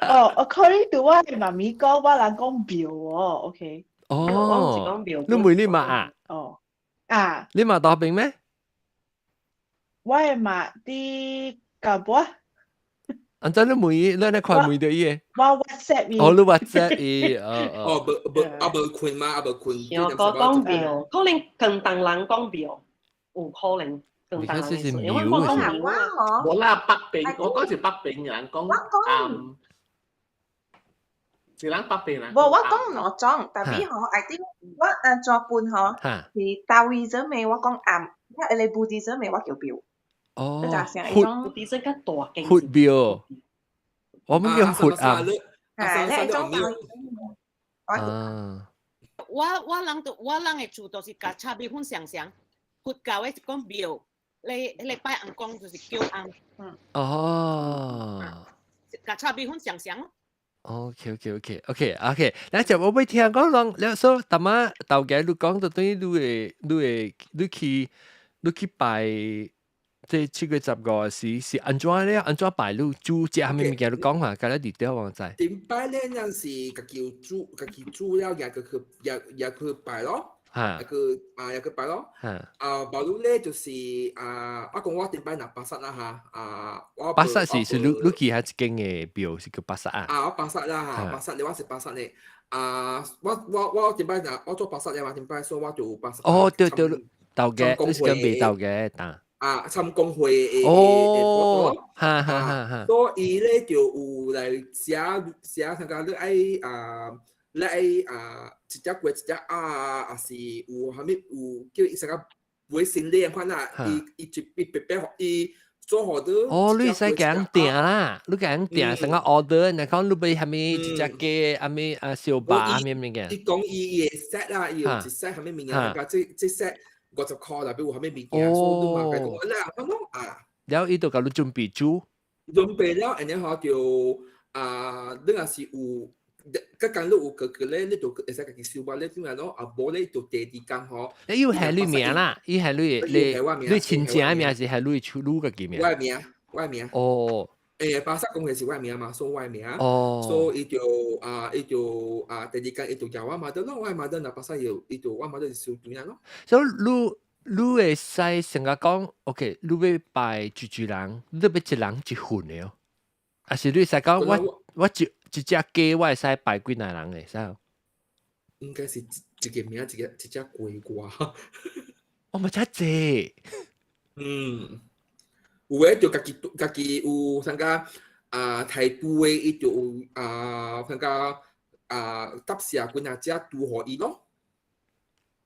哦，according to 我的媽咪講，我人講廟哦，OK。哦，你問你媽啊？哦，啊。你媽佗邊咩？我的媽佇舊埔。按怎你問伊，你你看問著伊的？我 WhatsApp 伊。哦，你 WhatsApp 伊，哦哦。哦，無無啊無困嗎？啊無困。我講廟，可能廣東人講廟，有可能。你看這是廟我講廟啊！無啦，北邊我講是北邊人講庵，是咱北邊人。無，我講兩種，特別吼，I think 我按怎分吼，是 Taoism 的我講庵，我個 Buddhism 的我叫廟。哦，佛 Buddhism 較大間。佛廟，我們叫佛庵。啊，你種啊。我人的厝都是佮炒米粉相像，佛教的是講廟。你你拜尪公就是叫庵。嗯。哦。佮炒米粉相像。 OK，咱就我欲聽講攏，了所逐擺頭家你講就等於你會你去拜，這7月15時是按怎咧？按怎拜？你煮食啥物物件？你講下，共咱佇調我知。頂擺咧，咱是家己有煮，家己煮了，也去也也去拜咯。也去啊，也去拜咯。啊，無你咧就是啊，我講我頂擺若巴剎啦哈，啊，我巴剎是你去遐一間的廟是叫巴剎啊？啊，我巴剎啦哈，巴剎你我是巴剎的。啊，我頂擺若我做巴剎的嘛，頂擺所以我就巴剎。哦，對對，頭家你是講賣頭家當。啊，參公會的哦，哈哈哈哈。所以咧就有來寫寫，參加你愛啊，你愛啊，一隻雞一隻鴨啊，抑是有啥物有叫伊啥個買新禮款啊，伊伊一伊白白伊做好的。哦，你會使共訂啦，你共訂成個 order，若講你欲啥物一隻雞，啥物啊燒肉，啥物物件。伊講伊伊會 set 啦，伊有一 set 啥物物件，個這這 set 50箍內底有啥物物件，所以你嘛共講啦，咁咯啊。了後伊就共你準備煮。準備了，然後就啊，你若是有，佮講你有哥哥咧，你就會使家己燒肉咧，點樣咯？啊，無咧就第二工吼。你有係你名啦，伊係你你你親戚的名是係你出你家己名。我的名，我的名。哦。巴剎公會是我名嘛，所以我名。哦。所以伊就啊，伊就啊，第二間伊就叫我媽的咯，我媽的若巴剎又伊就我媽的是小對咯。所以你會使成日講，OK，你欲拜濟濟人，你欲一人一份的哦，還是你會使講我一隻雞我會使拜幾若人會使？應該是一個名一個一隻雞啩。我嘛遮濟。嗯，有的就家己有參加啊，台拄的伊就有啊參加啊答謝幾若隻拄予伊咯。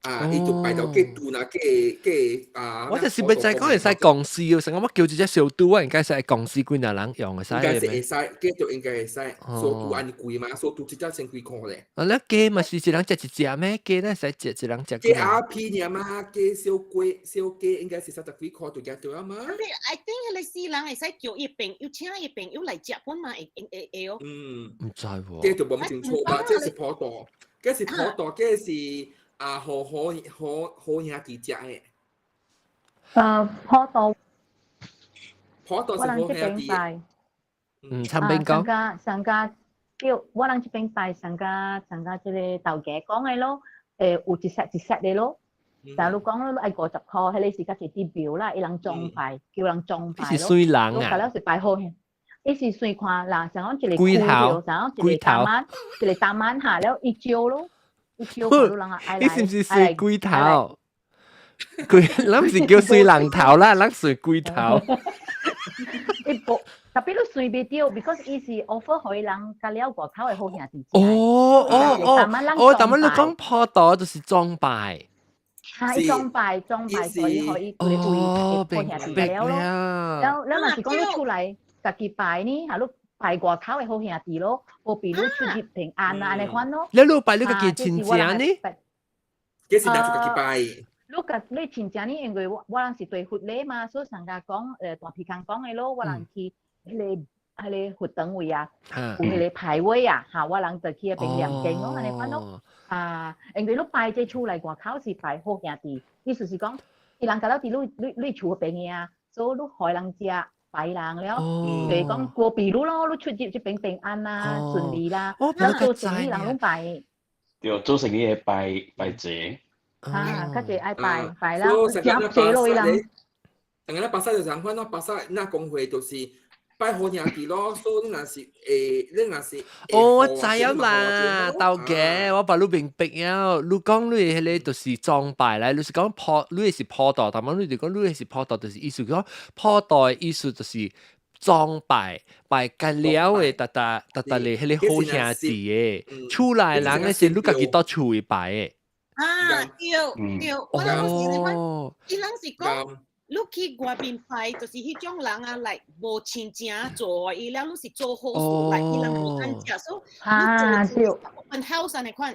啊！伊就拜到計拄若計計啊！我就是欲知講會使公司哦，成個我叫一隻小拄，我應該使公司幾若人用會使。應該是會使，計就應該會使。所拄按呢貴嘛，所拄一隻千幾箍咧。啊，你雞嘛是一人食一隻咩？雞咱使食一人食。雞鴨皮爾嘛，雞小雞小雞應該是30幾箍就食到啊嘛。 I think 彼個死人會使叫伊朋友請伊朋友來食本嘛，會會會哦。嗯，毋知喎。這就無清楚吧？這是普渡，這是普渡，這是。啊，好好好好兄弟食的。普渡。普渡是好兄弟。嗯，參邊講。上家上家叫我人這邊拜上家上家這個頭家講的咯，有一 set 一 set 的咯。但你講咯，愛50箍，彼個是較濟啲廟啦，伊人裝拜，叫人裝拜咯。是算人啊？大了是拜好兄。伊是算看啦，像講一個龜頭，像講一個大晚，一個大晚下了一招咯。你是毋是算龜頭？龜，咱毋是叫算人頭啦，咱算龜頭。伊無，特別你算袂著，because 伊是 offer 予人佮了外口的好兄弟。哦哦哦，哦，但係你講普渡就是裝拜。哈，伊裝拜裝拜，所以予伊規位好兄弟了咯。了了，若是講你出來家己拜呢，哈，你拜外口的好兄弟咯，無比你出入平安啊，按呢款咯。你拜你家己親戚呢？幾時拿出家己拜？你家你親戚呢？因為我人是對佛禮嘛，所以上家講大皮康講的咯，我人去彼個佛堂位啊，有彼個牌位啊，哈，我人就去彼邊念經咯，按呢款咯。啊，因為你拜這厝內外口是拜好兄弟，意思是講，伊人共了佇你厝彼邊啊，所以你予人食。拜人了，就是講過比如咯，你出入這邊平安啦、順利啦，咱做生意人攏拜。對，做生意會拜拜節。啊，較濟愛拜拜啦，食濟落伊人。但係咧，巴剎就相反咯，巴剎那公會就是拜好兄弟咯，所以你若是會，你若是。哦，我知影啦，頭家，我把你明白了。你講你彼個就是裝拜來，你是講普，你是普渡，但係你就講你是普渡，就是意思講普渡的意思就是裝拜，拜結了的，逐逐逐逐咧彼個好兄弟的，厝內人的是你家己佇厝裡拜的。啊，對對，我人是你看，伊人是講。你去外面拜，就是彼種人啊，來無親情做伊了，你是做好事來，伊人無肯食，所以你做 open house 按呢款。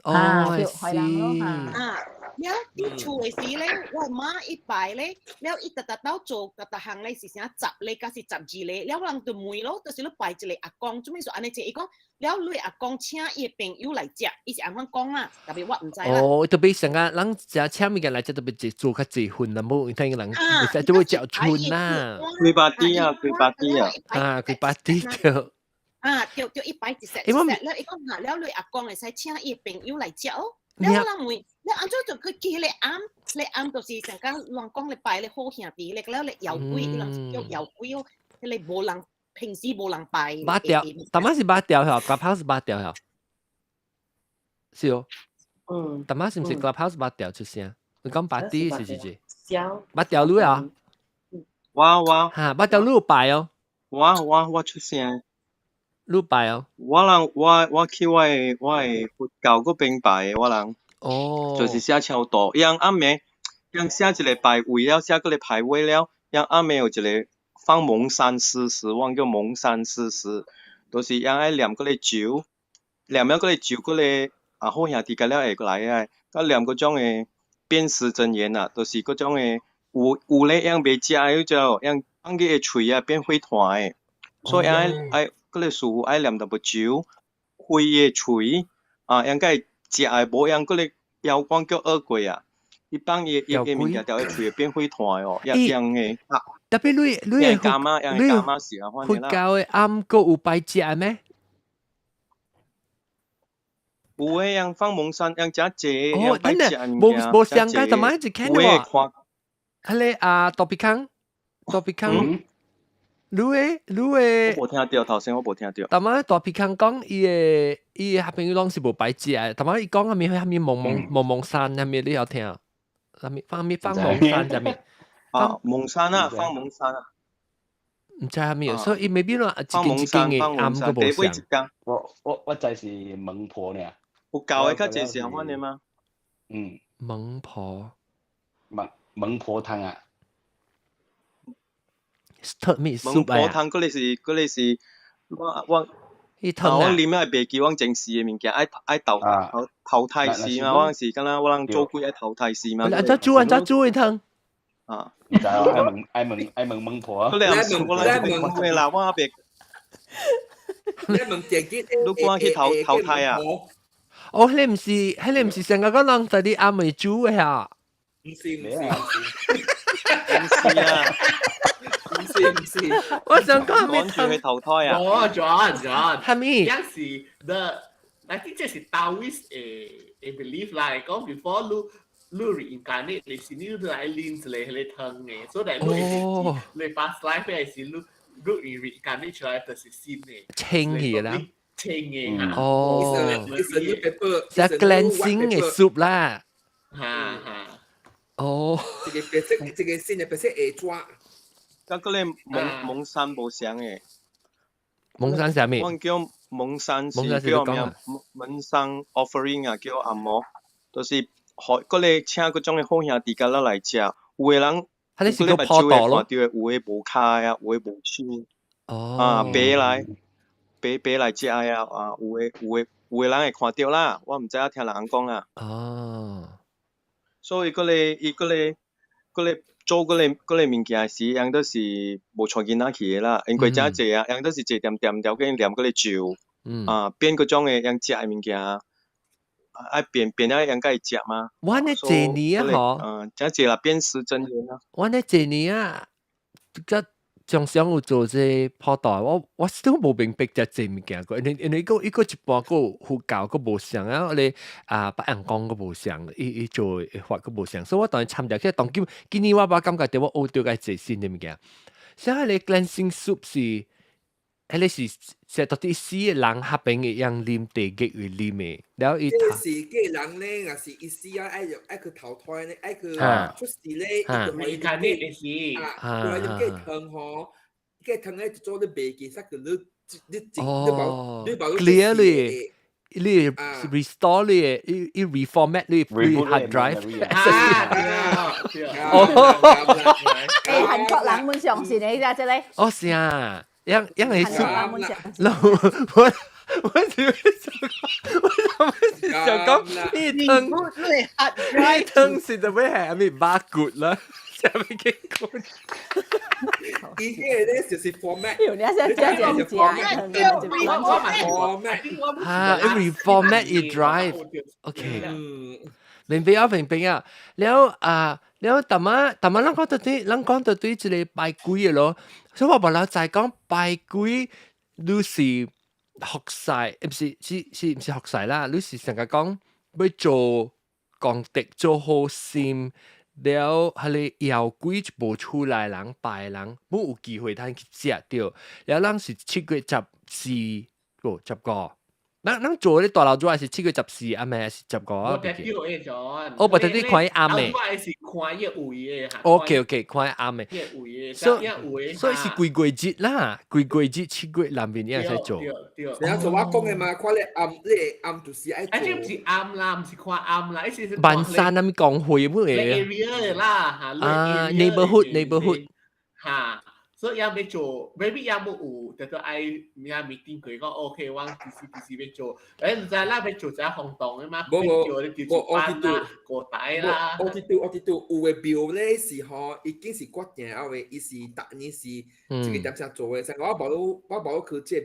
哦，是。啊，了佇厝的時咧，我媽一拜咧，了伊逐逐兜做逐逐項咧是啥10個，抑是12個，了人就問咯，就是你拜一個阿公，做咩說按呢這？伊講了你阿公請伊的朋友來食，伊是按款講啦，特別我毋知啦。哦，特別成個人食請物件來食，特別做較濟份啦，無聽人會使就會食剩啦。開巴蒂啊，開巴蒂啊，啊，開巴蒂對。啊，對對，一擺一 set 一 set，了伊講若了你阿公會使請伊的朋友來食哦。了我人問，了按怎就去記彼個暗，彼個暗就是上講人講咧拜咧好兄弟咧，了咧搖鬼，伊人叫搖鬼哦，彼個無人平時無人拜。捌掉，淡仔是捌掉吼，Clubhouse 捌掉吼，是哦。嗯。淡仔是毋是 Clubhouse 捌掉出聲？你講捌啲是是是？小。捌掉你啊？我哈，捌掉你有拜哦。我出聲。你拜哦。我人我去我的佛教嗰邊拜的，我人。哦。就是寫超度，伊人暗暝，伊人寫一個牌位了，寫個牌位了，伊人暗暝有一個放蒙山施食，我叫蒙山施食，就是伊人愛念嗰個咒，念了嗰個咒，嗰個啊好兄弟共了會來啊，佮念嗰種的辨識真言啊，就是嗰種的有咧樣袂食的，彼種樣放去的喙啊變火炭的，所以愛愛嗰個師傅愛念淡薄咒，開伊的喙啊，應該食的無用嗰個妖怪叫惡鬼啊，伊放伊伊個物件掉去喙變火炭的哦，一樣的啊。特別你你教媽，你教媽時候佛教的庵閣有拜食咩？有的人放蒙山，人食濟，哦，真的，無無相干，怎麼一直看到啊？彼个啊，杜比康，杜比康，你的，我無聽著，頭先我無聽著。逐擺大皮康講，伊的朋友攏是無拜食的，逐擺伊講啥物啥物蒙蒙蒙蒙山，啥物你有聽？啥物放物放蒙山啥物？啊，蒙山啊，放蒙山啊。毋知啥物，所以伊 maybe 咯，一間一間的庵閣無相。我知是蒙婆爾。有教的較濟是按呢嗎？嗯。蒙婆。蒙婆湯啊。蒙婆湯，嗰個是我我啉啊袂記我前世的物件，愛投胎時嘛，我是敢若我人做鬼愛投胎時嘛。按怎煮按怎煮的湯？啊！毋知啊，愛問蒙婆啊。嗰兩次我來問過啦，我袂。你問自己，你講去投胎啊？哦，彼個毋是上個講人在你阿妹煮的嚇？毋是毋是毋是啊！毋是毋是，我想講趕住去投胎啊！哦，John John，係咪？有時 the I think 這是 Taoist 的 belief 啦，講 before 你 reincarnate，你是你來啉一個彼個湯的，所以你你 past life 還是你 reincarnate 出來就是新的。清氣啦。清的。哦。是 cleansing 的 soup 啦。哈哈。哦。這個白色，這個新的白色下紙。甲嗰個蒙山無相的。蒙山啥物？我叫蒙山是叫咩？蒙山 offering 啊，叫按摩，就是予嗰個請嗰種的好兄弟佮咱來食。有的人，彼是個普渡咯。看著的，有的無跤啊，有的無手。哦。啊，爬來食啊，啊，有的人會看著啦，我毋知影聽人講啊。哦。所以嗰個做嗰個物件時，𪜶都是無帶囡仔去的啦，因為誠濟啊，𪜶都是坐恬恬條緊念嗰個咒，啊，變嗰種的𪜶食的物件，愛變變了𪜶才會食嘛。我呢這年啊，嗬，嗯，誠濟啦，變時真言啊。我呢這年啊，個常常有做這普渡，我都無明白這濟物件個，因為伊個一般個佛教個無相啊，我哋啊別人講個無相，伊做法個無相，所以我當參加起當今今年我捌感覺著我學著個濟新的物件。像彼个 cleansing soup 是，彼个是到底死的人彼邊的樣啉地獄去啉的，了伊。這是個人咧，若是伊死啊，愛去投胎咧，愛去出世咧，伊就會飲啊，就會飲個湯吼，個湯咧做你袂記得個你你無 clear 你。你 restore 你，伊 reformat 你 hard drive。哦，誒，韓國人們相信你咋這咧？哦，是啊，樣樣係韓國人們相信。我是想我是想講，你湯你湯是做咩係咪巴骨啦？啥物結果？伊彼個咧就是 format，你是這樣子 format 啊，reformat 伊 drive，OK，明白啊，明白啊。了啊，了，逐擺咱講到對這个拜鬼的咯，所以我無了知講拜鬼，你是學晒，毋是是毋是學晒啦？你是成日講欲做功德做好心。了，彼个妖鬼就無出來人拜人，無有機會通去食著。了，咱是7月14，無十五。咱做咧大老祖還是7月14暗暝還是十五啊？無得叫的咗。哦，無特地看伊暗暝。我是看伊位的。 OK OK，看伊暗暝。所以是鬼鬼節啦，鬼鬼節7月內面你會使做。對對。你做我講的嘛，看你暗，你暗就是愛做。啊，這毋是暗啦，毋是看暗啦，意思是。萬山那物講會乜嘢？area 啦，嚇。啊，neighborhood neighborhood。嚇。所以也欲做，maybe 也無有，就做愛咩 meeting 佢講 OK，我幾時幾時欲做，毋知啦，欲做就轟動的嘛，無無無，我記得過大啦。我記得有的廟咧是吼，已經是決定了的，伊是逐年是一個點聲做的，像我無去這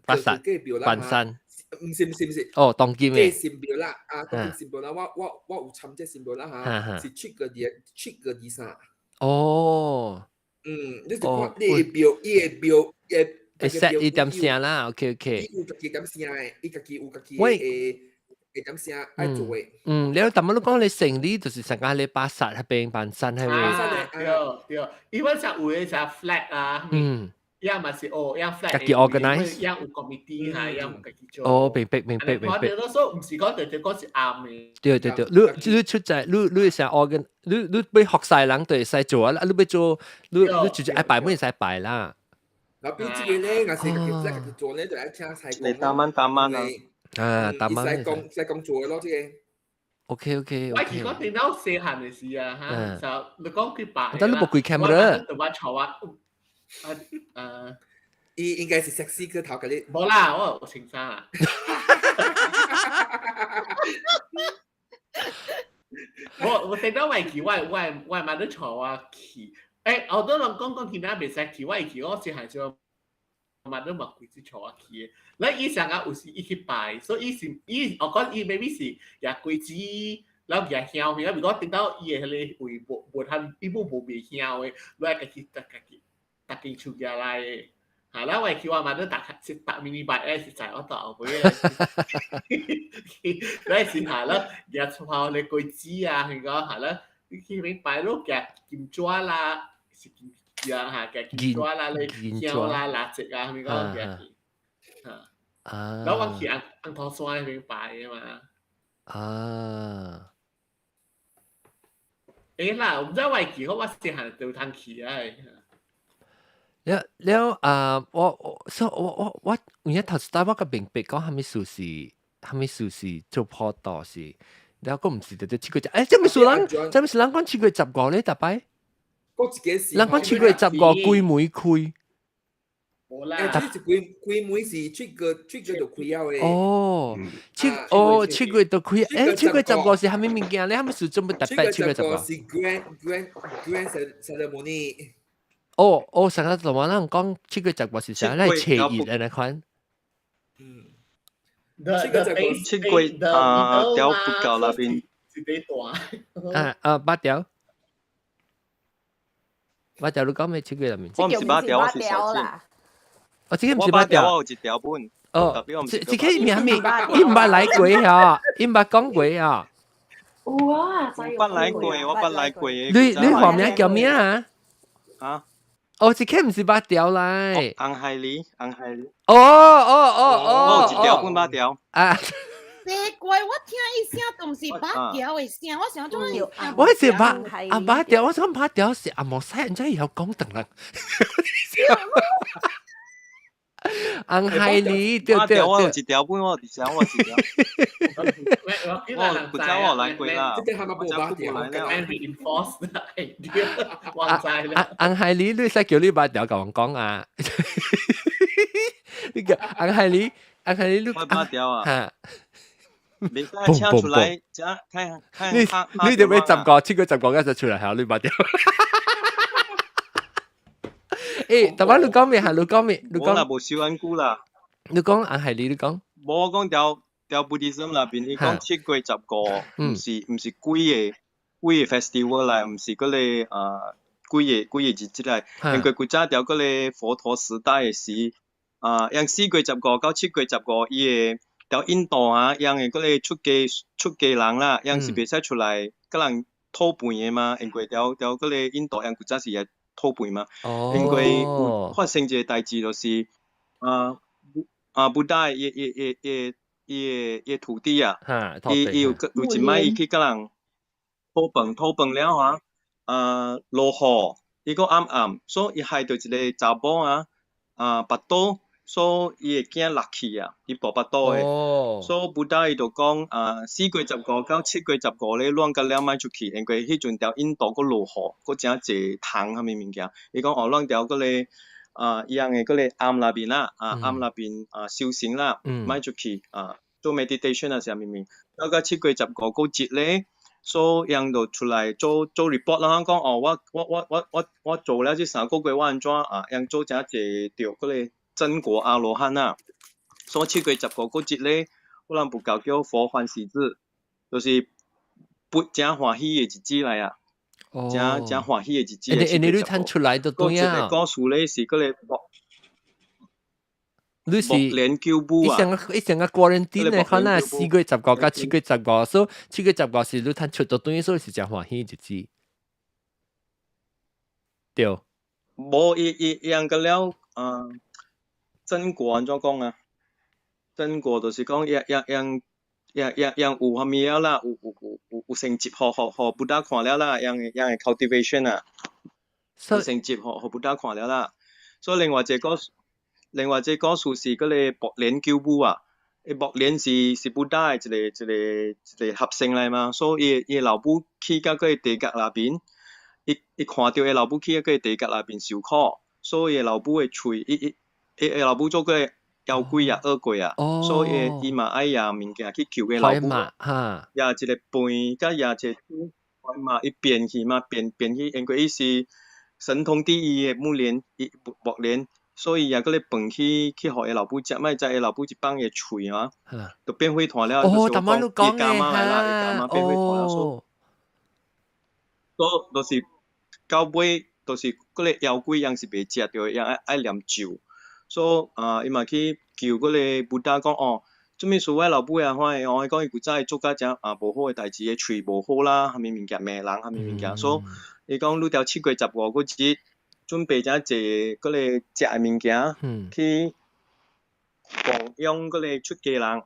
八山半山，毋是毋是毋是，哦，當今的。這神廟啦，啊，當今神廟啦，我有參這神廟啦嚇，是7月2，7月23。哦。嗯，你就看你的廟，伊的廟，伊會 set 一點聲啦，OK OK。伊有家己點聲的，伊家己有家己的會點聲愛做的。嗯，了，但係你講你城裡就是成個你巴剎嗰邊辦山係咪？對對，伊本上有的是 flag 啊，一嘛是哦，一 flag 家己 organize，一有 committee 哈，一有家己做。哦，明白明白明白。我所以唔是講對對講是啱嘅。對對對，你你出在你你成 organ，你你欲學晒人就會使做啊，你欲做，你你直接愛擺，會使擺啦。嗱，比這個咧，若是家己家己做咧，就愛請師公。你打慢打慢啊！啊，打慢。師公師公做嘅咯，這個。 OK OK。我是講聽到細漢的時啊，哈，就你講佢擺。但你無開 camera。就我坐啊，啊，伊應該是 sexy 個頭佮你。無啦，我有穿衫啦。我我聽到我記，我我我媽都坐我去。誒，好多人講講其他袂使去，我會記我細漢時候。嘛都冇規矩坐我去的，咱以前啊有時伊去拜，所以伊是伊，我講伊 maybe 是也規矩，然後也香，如果頂到伊的彼個位無無通，伊無無袂香的，來家己家己逐間厝寄來的。嚇，咱我會記我嘛都逐是逐迷你拜的實在我到後尾，咱是嚇咱舉出頭咧果子啊，係講嚇咱你去邊拜咯，舉金紙啦，是金。啊嚇，舉金紙啦，咧香啦、蠟燭啊，係咪講舉去？嚇，啊，然後我去紅紅頭山彼邊拜的嘛。啊，欸啦，我毋知我會記，我細漢就有通去啊。了了啊！我我所以我我我有影頭一擺我較明白講啥物事是啥物事是做普渡是，了閣毋是直直七月十，欸，這毋是人，這毋是人講7月15咧，逐擺。人講7月15鬼門開。無啦，欸，這是鬼鬼門是七月七月就開了的。哦，七哦七月就開，欸，七月十五是啥物物件咧？啥物事準備特別七月十五？是 grand grand grand ceremony。哦哦，上個同我人講7月15是啥？咱初一按呢款。嗯。七月啊，條佛教那邊。是幾大？啊啊，八條。八條你講咩？七月入面。我毋是八條，我是小啦。哦，這個毋是八條。我有一條本。哦，這這個名咩？伊毋捌來過啊，伊毋捌講過啊。有啊，我捌來過，我捌來過。你你號名叫咩啊？啊？哦，這個毋是八條來。紅海里，紅海里。哦哦哦哦。我有一條本八條。啊。奇怪，我聽伊聲都毋是八條的聲，我想怎樣？我是八啊八條，我想八條是阿莫西，人家以後講等啦。紅海里對對對。我有一條本，我有一條，我有一條。我不知我來過啦。這個係咪冇八條？紅海里，你使叫你八條共我講啊？你叫紅海里，紅海里，你八條啊？嚇！袂使請出來，請看看。你你就欲十個7月15嗰時出來嚇，你八條。欸，逐擺你講咩？嚇，你講咩？你講。我若無收按久啦。你講紅海里，你講。無我講條條 Buddhism 內邊，伊講7月15，毋是毋是幾個幾個 festival 來，毋是嗰個啊幾個幾個日子來，因為古早條嗰個佛陀時代的時，啊，用4月15到7月15，伊個條印度啊，用的嗰個出家出家人啦，用是袂使出來佮人討飯的嘛，因為條條嗰個印度用古早時會討飯嘛，因為有發生一個代誌，就是啊啊，Buddha 伊伊伊伊伊伊徒弟啊，伊伊有有一擺伊去佮人討飯，討飯了啊，啊落雨，伊閣暗暗，所以伊害著一個查某啊，啊腹肚，所以伊的囝落去啊，伊跋腹肚的，所以 Buddha 伊就講啊，4月15到7月15咧，亂甲了莫出去，因為彼陣條印度閣落雨，閣誠濟蟲啥物物件，伊講哦，咱條嗰個啊，伊樣的嗰個庵內面啦，啊庵內邊啊修行啦，莫出去啊，做 meditation 啊啥物物，到到7月15過節咧。所以𪜶就出來做做 report 啦，講哦，我我我我我我做了這3個月，我按怎啊，𪜶做誠濟著嗰個證果阿羅漢啊。所以7月15過節咧，我人佛教叫佛歡喜日，就是佛誠歡喜的日子來啊。誠誠歡喜的日子。欸，你趁出來就對啊。閣一個故事咧是嗰個目你是目連救母啊！伊成個 quarantine 咧，可能4月15到7月15，所以七月十五是你趁出到轉，所以是誠歡喜日子。對。無伊伊伊樣個了，真果按怎講啊？真果就是講伊伊樣樣樣樣有啥物了啦，有有有有有成績，予予予 Buddha 看了啦，樣樣的 cultivation 啊，有成績予予 Buddha 看了啦。所以另外一個故事是嗰個目連救母啊，伊目連是 Buddha 的一個一個合身來嘛，所以伊伊老母去到嗰個地獄內邊，伊看著伊老母去到嗰個地獄內邊受苦，所以伊老母的喙，伊伊伊老母做過妖鬼啊、惡鬼啊，所以伊嘛愛挾物件去救伊老母，挾一個飯，佮挾一個水嘛，伊變去嘛，變變去，因為伊是神通第一的目連，伊目連，所以挾嗰個飯去予伊老母食，莫知伊老母一放伊喙啊，就變火團了，就是講伊家媽來啦，伊家媽變火團了，所以就是到尾，就是嗰個妖鬼樣是袂食著，樣愛愛念咒。所以啊，伊嘛去求嗰個 Buddha 講哦，做物事我老母啊，看哦，伊講伊古早做甲誠啊無好的代志，伊喙無好啦，啥物物件罵人，啥物物件，所以伊講你著7月15嗰日準備誠濟嗰個食的物件，去供養嗰個出家人，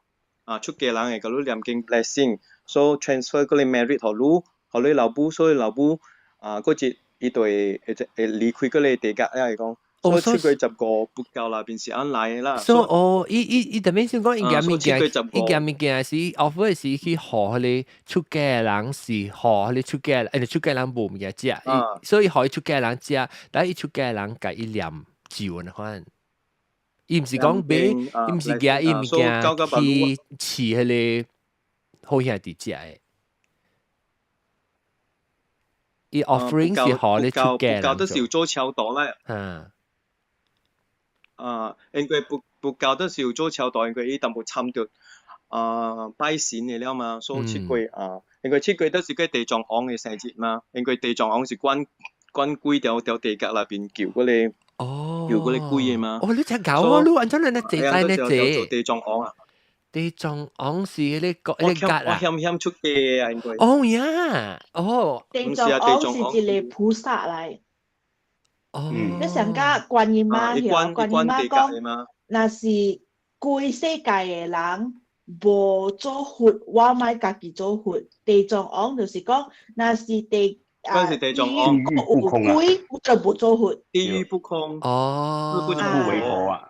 啊出家人會共你念經 blessing，所以 transfer 嗰個 merit 予你，予你老母，所以老母啊嗰日伊就會會會離開嗰個地獄了，伊講。哦，所以7月15佛教內邊是按來的啦。所以哦，伊伊伊特別想講，伊件物件，伊件物件是 offer 是去予彼個出家人，是予彼個出家，出家人無物件食，所以予伊出家人食，但伊出家人共伊念咒呢款。伊毋是講買，伊毋是寄伊物件去飼彼個好兄弟食的。伊 offering 是予你出家人。佛教都是有做超度咧。啊，因為佛教都是有做超度，因為伊淡薄參著啊拜神的了嘛，所以七月啊，因為七月都是個地藏王的生日嘛，因為地藏王是管管鬼條條地獄內邊救嗰個救嗰個鬼的嘛。哦，你真𠢕哦，你按怎你坐在呢坐地藏王啊？地藏王是彼個彼個啊？我險險出家啊，因為。哦呀，哦。地藏王是一個菩薩來。哦。你上甲觀音媽曉，觀音媽講，若是規世界的人無做佛，我莫家己做佛。地藏王就是講，若是地啊，地藏王有鬼，我就無做佛。地獄不空。哦。不為佛啊。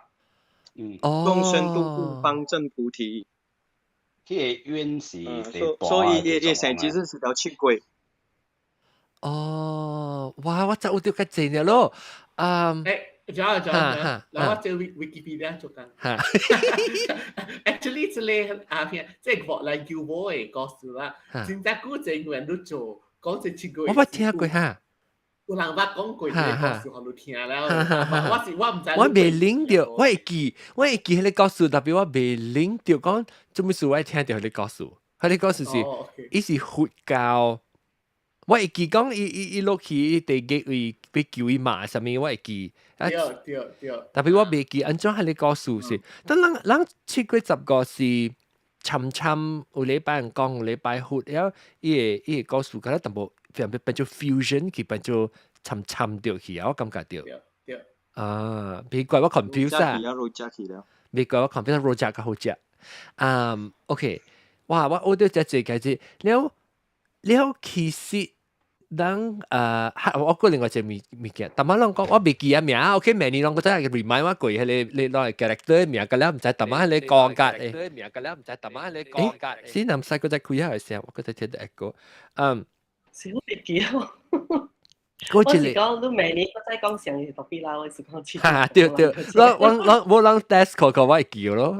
哦。眾生度故方證菩提。彼個願是所以伊伊生日是條七月。哦，哇！我就有著較濟了咯。欸，仲有仲有，嗱我做 Wikipedia 做緊。Actually，這個阿片，這個目連救母的故事啦，真正古前人都做，講這七月。我捌聽過哈。有人捌講過這個故事，予你聽了。我是我毋知。我袂諗著，我會記彼個故事，特別我袂諗著講，做物事我會聽著彼個故事。彼個故事是，伊是佛教。我會記講，伊伊伊落去地獄位欲救伊媽啥物，我會記。對對對。特別我袂記按怎彼個故事是，但咱咱7月15是參參有禮拜人講，有禮拜佛，了伊個伊個故事，敢若淡薄變變做 fusion 去，變做參參著去啊！我感覺著。對對。啊，別怪我 confuse 啊！別怪我 confuse，肉醬較好食。啊，OK，哇！我學著遮濟個字，了了其實。咱我過另外一個物物件，逐擺攏講我袂記啊名，OK，明年攏閣再 remind 我過彼個你攞 character 名，個了毋知逐擺彼個講甲誒。名個了毋知逐擺彼個講甲。先南西閣再開下聲，我閣再聽到一個，嗯。是我袂記哦。我是講你明年閣再講上個 topic 啦，我是講。哈對對，我我我我攏 test 看看我會記咯。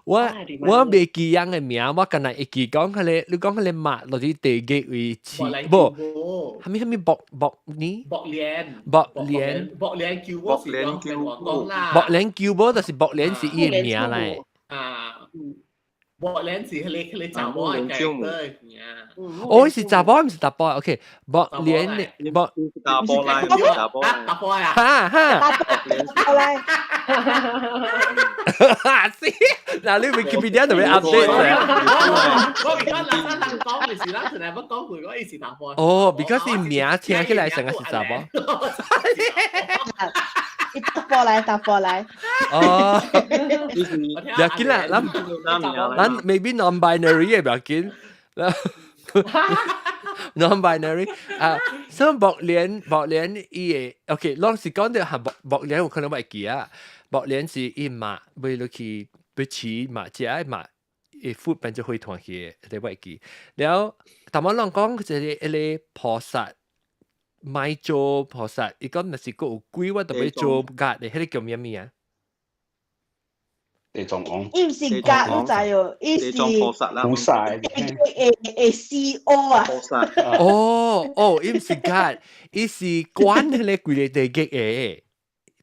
我我袂記人的名，我干焦會記講彼個，你講彼個媽落去地獄位飼，無，啥物啥物目目呢？目連，目連，目連救母是講講啦。目連救母就是目連是伊的名來。啊，目蓮是彼個查某的 character。哦，是查某，毋是查埔。OK，目蓮目查埔來，查埔來，查埔啊！哈哈，查埔來。是，嗱你 Wikipedia 特別 update 啊。我而家人人講，是咱從來冇講過，我伊是查埔。哦，because 伊名聽起來成個是查某。伊查埔來，查埔來。哦，不要緊啦，咱咱 maybe non-binary 嘅不要緊。non-binary 啊，所以目蓮目蓮伊會 OK，攏是講到係目目蓮有可能會記啊。目蓮是伊馬買落去要飼馬食的馬，伊 food 變做火團去的，你會記。了，淡薄人講一個彼個菩薩，賣做菩薩，伊講若是閣有鬼，我就欲做 guard 的，彼個叫啥物啊？地藏王。伊毋是 guard，你知哦？伊是菩薩啦，菩薩。會 CEO 啊。菩薩。哦哦，伊毋是 guard，伊是管彼個規個地獄的，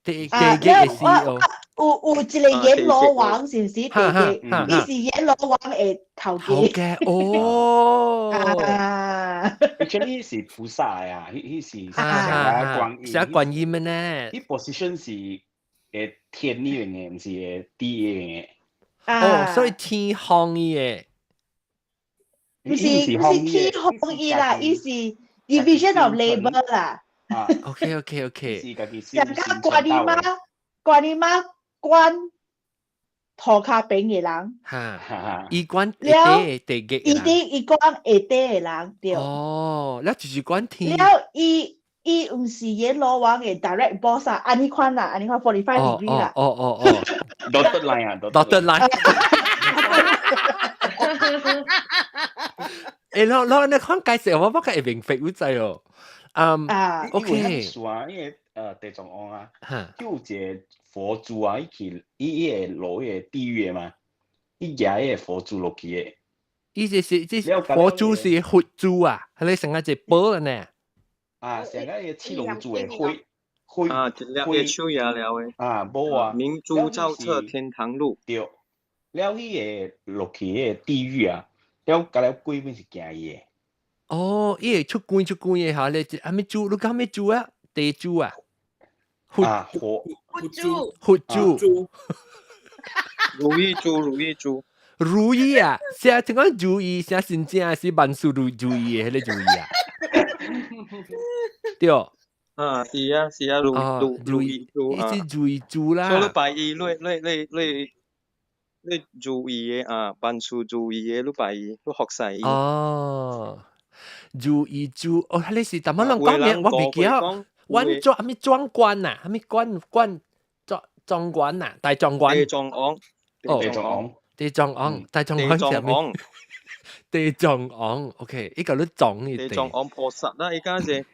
地地獄的 CEO。有一個閻羅王是毋是？地獄，伊是閻羅王的頭家。頭家哦。啊。 Actually 是菩薩啊，彼是成個觀音。成觀音的呢。伊 position 是會天呢樣的，毋是會地樣的。哦，所以天降伊的。毋是天降伊啦，伊是 division of labour 啦。 OK OK OK。上家觀音媽，觀音媽管塗跤邊的人。哈，伊管下底地獄。伊啲伊管下底的人，對。哦，了就是管天。了伊伊毋是閻羅王的 direct boss 啊，按呢款啦，按呢款 45 degree 啦。哦哦哦。 Dotted line 啊，dotted line。欸，攞攞你看解釋我我較會明白有知哦。嗯，OK。因為因為地藏王啊，有一個佛珠啊，伊去伊伊會落彼個地獄的嘛，伊舉彼個佛珠落去的。伊這是這佛珠是佛珠啊，彼個成個一個寶呢。啊，成個個七龍珠的火火啊，一粒個手也了的。啊，無啊。明珠照徹天堂路。對，了彼個落去彼個地獄啊，了甲了鬼本是驚伊的。哦，伊會出關出關的哈咧，啥物珠？你講啥物珠啊？地珠啊？啊，火佛珠，佛珠，如意珠，如意珠，如意啊！寫聽講如意，寫真正是萬事如如意的彼個如意啊？對。啊，是啊，是啊，如如如意珠啊，伊是如意珠啦。所以你拜伊，你你你你你如意的啊，萬事如意的，你拜伊，你服侍伊。哦。如意珠，哦，彼個是淡薄人講名，我袂記得。阮做啥物壯觀啊？啥物官官壯壯觀啊？大壯觀。地藏王。哦，地藏王。地藏王，大藏王是啥物？地藏王，OK，伊共你撞伊。地藏王菩薩啦，伊家是。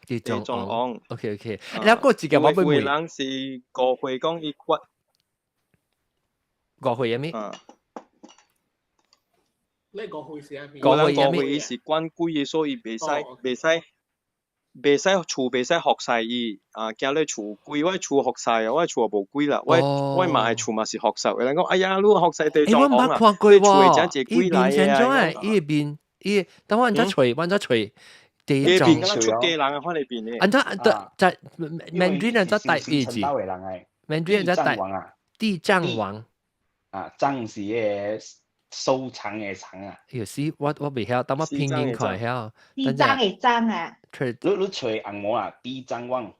地藏王，OK OK。แล้ว個一個我欲問。有人是誤會講伊管。誤會啥物？你誤會是啥物？有人誤會伊是管鬼的，所以袂使袂使袂使厝袂使服侍伊啊！驚你厝鬼，我厝服侍啊，我厝無鬼啦，我我媽的厝嘛是服侍。有人講，哎呀，你服侍地藏王啊，你厝會真濟鬼來啊！伊面伊，等我按怎揣，按怎揣地藏。伊面出家人啊，看你面的。按怎在 Mandarin 按怎帶伊字？Mandarin 按怎帶？地藏王啊，藏是彼個。收藏的藏啊！有時我袂曉，等我拼音看曉。地藏的藏啊！你揣紅毛啊？地藏王。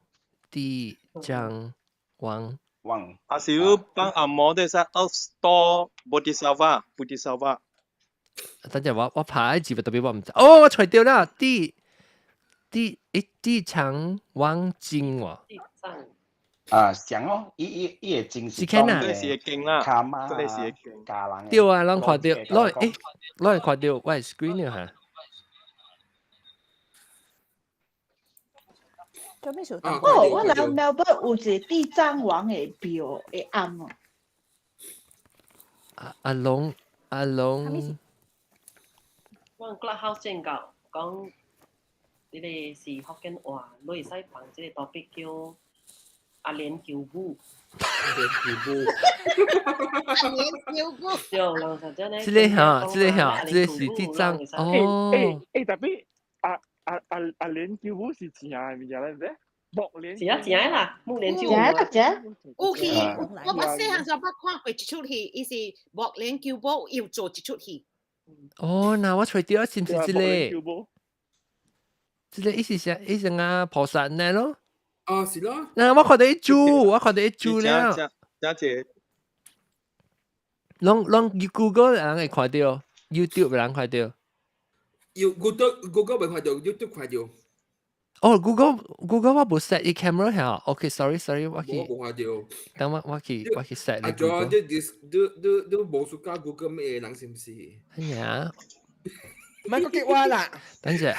地藏王。王。啊是你幫紅毛的啥？Earth Store Bodhisattva，Bodhisattva。等陣我拍字特別我毋知。哦，我揣著啦！地地欸地藏王經喎。地藏。啊，像哦，伊伊伊的經是講的是經啦，卡媽這個是經。教人。對啊，攏看著，攏欸，攏會看著我的 screen 了哈。做咩事？哦，我來 Melbourne 有一個地藏王的廟的庵哦。阿阿龍阿龍。我 Clubhouse 正講講，你哋是福建話，你會使放這個 topic 叫。阿蓮救母。阿蓮救母。阿蓮救母。對，人實真這個嚇，這個嚇，這個是地藏哦。欸，特別阿蓮救母是正的物件來唔？木蓮是啊，正的啦，木蓮救母。正有戲，我捌細漢時捌看過一齣戲，伊是木蓮救母又做一齣戲。哦，那我揣著是毋是這個？這個意思是意思啊，菩薩呢咯。啊，是咯。嗱，我看到一株，我看到一株了。這這。攏攏 Google 人會看到，YouTube 人看到。有 Google 袂看到，YouTube 看到。哦，Google 我無 set 伊 camera 嚇。OK，sorry sorry，我去。我無看到。等我我去 set。啊，仲有你你你無暑假 Google 咩人是毋是？哎呀。唔係個激我啦。等陣。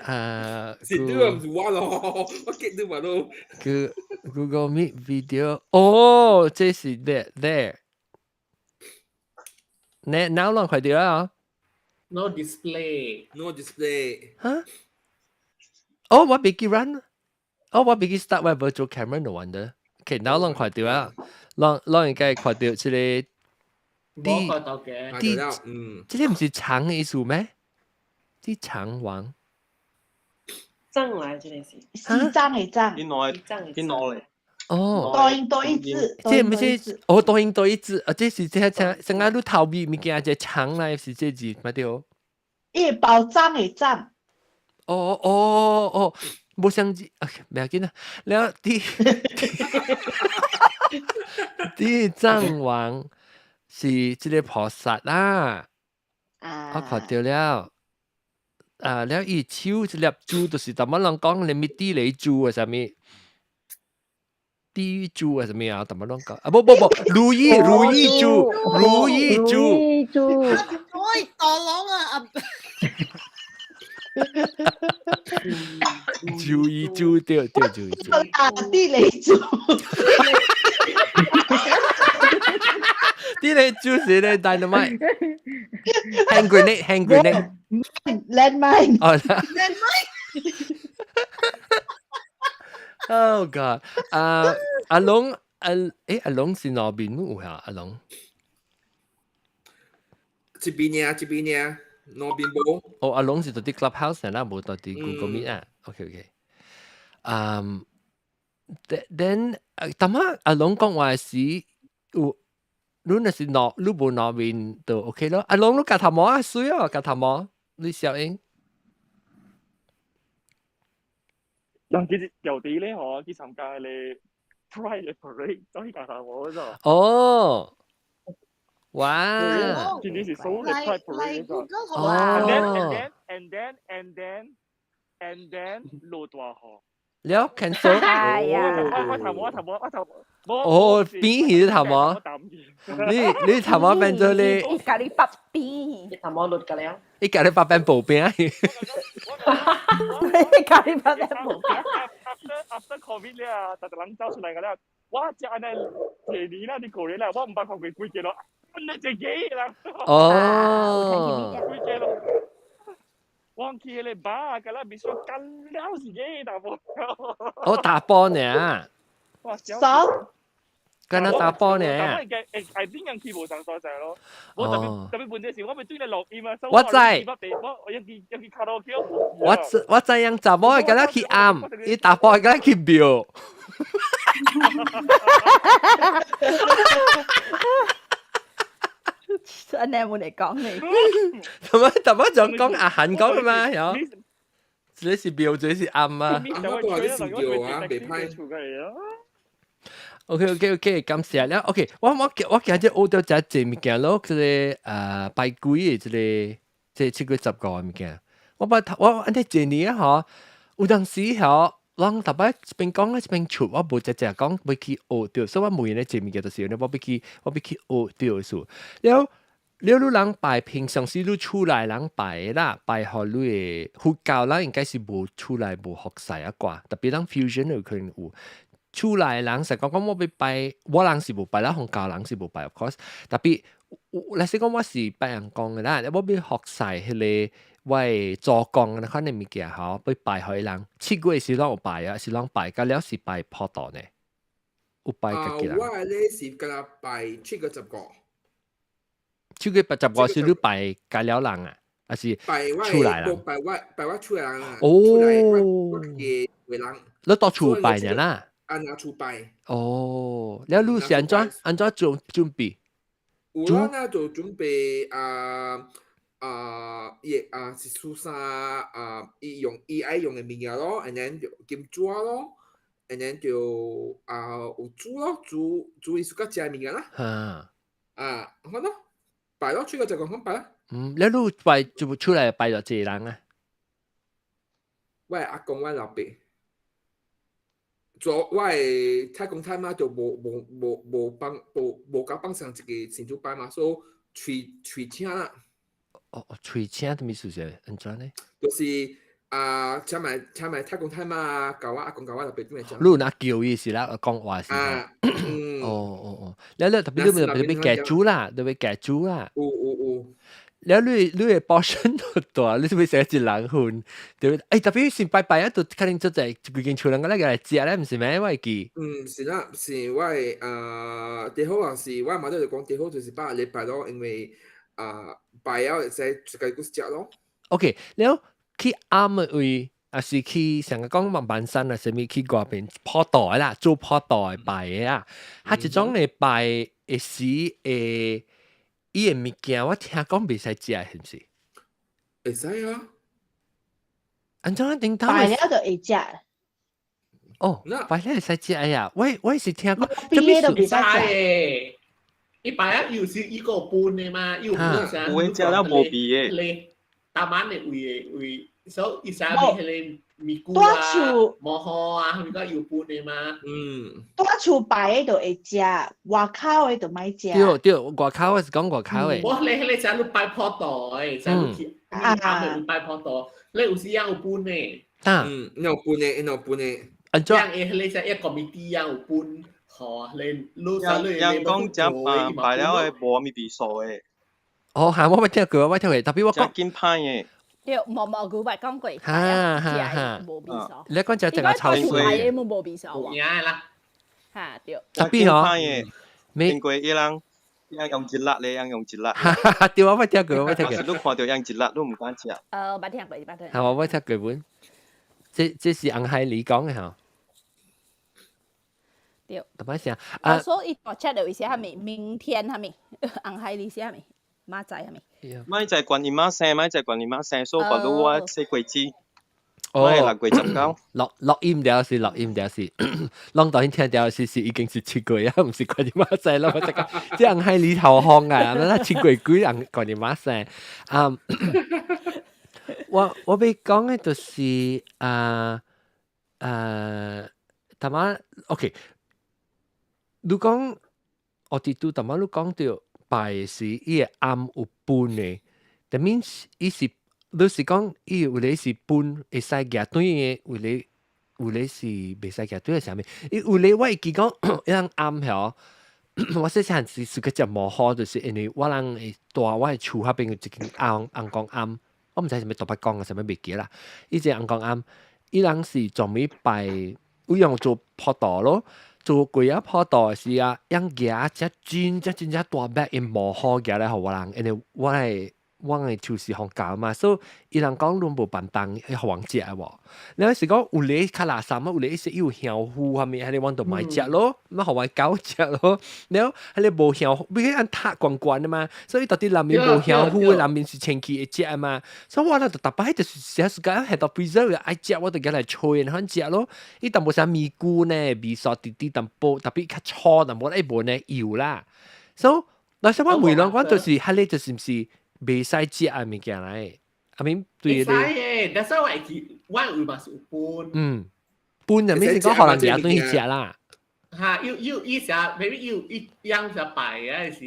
啊，是你唔是我咯，我激你嘛咯。 Google Meet video，哦，這是 there there。你哪攏看到啊？No display， no display。嚇？哦，我袂記 run。哦，我袂記 start 我無做 camera no wonder。OK，哪攏看到啊？攏攏應該看到這個。無看到嘅。地，這個毋是長的意思咩？地藏王。藏來這個是。西藏的藏。邊攞？邊攞嚟？哦，多音多一字，這毋是哦，多音多一字啊！這是這這成個你頭尾物件，這長來是這字，咪對？伊寶藏的藏。哦哦哦，無相字，袂要緊啦。了地地藏王是這個菩薩啦，我看到了。啊，了伊手一粒珠，就是淡薄人講連物地雷珠啊，啥物？地獄珠啊，啥物啊？淡薄人講啊，不不不，如意如意珠，如意珠。珠。喂，大龍啊！如意珠對對，如意珠。啊，地雷珠。地雷珠是咧 dynamite。Hand grenade, hand grenade. Landmine. Oh, landmine. Oh God. 啊，阿龍，阿誒阿龍是哪邊有嚇？阿龍。這邊爾，這邊爾，哪邊無？哦，阿龍是佇啲 Clubhouse 啦，無佇啲 Google Meet 啊。OK OK。嗯，then 淡仔阿龍講話時有。你若是攞，你無攞面就 OK 咯。阿龍你夾頭毛啊，水哦，夾頭毛，你小英。人其實舊啲咧，嗬，去參加咧 Pride Parade，走去夾頭毛嗰陣。哦，哇！今年是所有的 Pride Parade 嗰陣。哦。 And then and then and then and then 落大雨。了 cancel。哎呀！我頭毛，我頭毛，我頭毛。哦，邊去頭毛？你你頭毛變做你？伊共你發邊。你頭毛落㗎了。伊共你發變薄餅。伊共你發變薄餅。 After COVID 了，逐個人走出來個了，我食按呢一年啦，你過年啦，我毋捌看過幾個咯，本來一個啦。哦。幾個咯。我去彼個吧，甲咱別說干了是個大波。哦，大波呢？哇！少。敢若打波呢？欸欸，邊人去無同所在咯。我特別特別問題是，我咪對你錄音啊。我知。我一去一去卡拉 OK 我知我知樣查某會敢若去暗，伊查埔會敢若去廟。按呢冇嚟講你。怎麼怎麼就講阿韓講的嘛？有。這是廟，這是暗啊。我都係啲廟啊，袂歹。 OK OK OK，感謝了。OK，我我我今日學到一隻物件咯，這個拜鬼的這個這7月15的物件。我捌我按呢一年吼，有當時吼，人逐擺一邊講一邊出，我無直直講欲去學著，所以我問咧這物件就是我欲去我欲去學著的事。了了，你人拜平常時你厝內人拜的啦，拜予你的佛教人應該是無厝內無服侍啊啩，特別咱 fusion 有可能有。厝內人實講講我欲拜，我人是無拜啦，佛教人是無拜，of course。特別，若是講我是拜人講的啦，我欲服侍彼個我的祖公那款的物件吼，欲拜予人，七月是攏有拜啊，是攏拜，佮了是拜普渡呢，有拜家己人。我的咧是敢若拜七月十五。七月八十五是你拜家了人啊，還是拜我厝內人？拜我厝內人啊。哦。厝內我家己的人。你到厝拜爾啦？啊，若厝拜。哦，了你是按怎按怎準準備？有啦，那就準備啊啊，伊啊是初三啊，伊用伊愛用的物件咯，and then 就金紙咯，and then 就啊有煮咯，煮煮伊 suka 食的物件啦。啊，好咯，拜咯，出個就講講拜啦。嗯，了你拜就出來拜咗幾個人啊？我的阿公，我老爸。做我的太公太媽就無無無無幫無無共幫上一个神主牌嘛，所以喙喙請啦。哦哦，喙請啥物意思是按怎呢？就是啊，請埋請埋太公太媽，共我阿公共我老爸轉來食。你有若叫伊是啦，講話是。啊，嗯。哦哦哦，了了特別你咪特別改煮啦，特別改煮啦。有有有。了你你的 portion 都大，你是欲食一人份？對，欸，特別是拜拜啊，都可能做在規間厝人來來食咧，毋是咩？我會記。嗯，是啦，是我的啊，最好啊是我媽就講最好就是拜禮拜咯，因為啊拜了會使自己閣食咯。 OK，了去暗的位，抑是去上個講望板山啊，啥物去外邊普渡的啦，做普渡的拜的啊，彼一種的拜會時會。伊的物件我聽講袂使食，是毋是？會使啊。按怎頂頭？拜了就會食。哦，拜了會使食呀！我我是聽講，邊都袂使食。伊拜啊，又是伊個分的嘛，又有啥？有的食了無味的。大滿的位的位，所以伊啥物彼個咪菇啊、毛蒿啊，彼個有分的嘛。嗯。蹛厝拜的就會食，外口的就莫食。對對，外口我是講外口的。我咧彼個時你拜普渡的，時你去啊，你拜普渡，你有時也有分的。嗯，有分的，有分的。按怎？樣彼個時一個米滴樣有分，吼，你你啥你人講食啊拜了的無啥物味素的。哦，嚇！我捌聽過，我捌聽過，特別我講。真緊歹的。對，無無古捌講過，哈哈哈，無味素。你講食食個臭水，冇無味素有影的啦。嚇對。特別吼，經過伊人，伊人用一粒咧，人用一粒。對，我捌聽過，我捌聽過。你看著用一粒，你毋敢食。捌聽過，捌聽。嚇，我捌聽過本。這這是紅海里講的吼。對。特別是啊。所以我 check 到伊寫啥物，明天啥物，紅海里寫啥物。媽仔係咪？莫在觀音媽生，莫在觀音媽生，所以講我洗果子，我係6月19。錄錄音了是錄音了是，攏當然聽著是是已經是七月啊，毋是觀音媽生咯。我這個這紅海裡頭風啊，那七月幾人觀音媽生啊？我我欲講的就是啊啊，淡仔 OK，你講我佇拄淡仔你講著。拜時伊的暗有分的，that means 伊是，你是講伊有咧是分會使舉轉的，有咧有咧是袂使舉轉的啥物？伊有咧我會記講，伊人暗吼，我細細漢時是個食無好，就是因為我人會蹛我的厝彼邊有一間翁翁公庵，我毋知啥物大伯公啊，啥物袂記啦。伊這翁公庵，伊人是專門拜，有用做普渡咯。做過啊普渡時啊，用舉隻真正真正大塊的毛好舉來予我人，因為我的我的厝是放教嘛，所以伊人講攏無便當予人食無。了是講有咧較垃圾啊，有咧是有香芋啥物，彼個阮就莫食咯，嘛予阮狗食咯。了彼个無香，欲按塔懸懸的嘛，所以到底內面無香芋的內面是清氣會食的嘛。所以我咧就逐擺就是成時間下到 preserve 愛食，我就舉來吹，然後食咯。伊淡薄啥咪菇呢，味素滴滴淡薄，特別較粗淡薄，伊無呢油啦。所以，那啥我問人講就是，彼个就是毋是袂使食的物件來？I mean 對。會使的，但是我會記，我有嘛是有分。嗯，分就咩是講予人舉轉去食啦。哈，有有伊啥，maybe 有一樣啥拜啊，是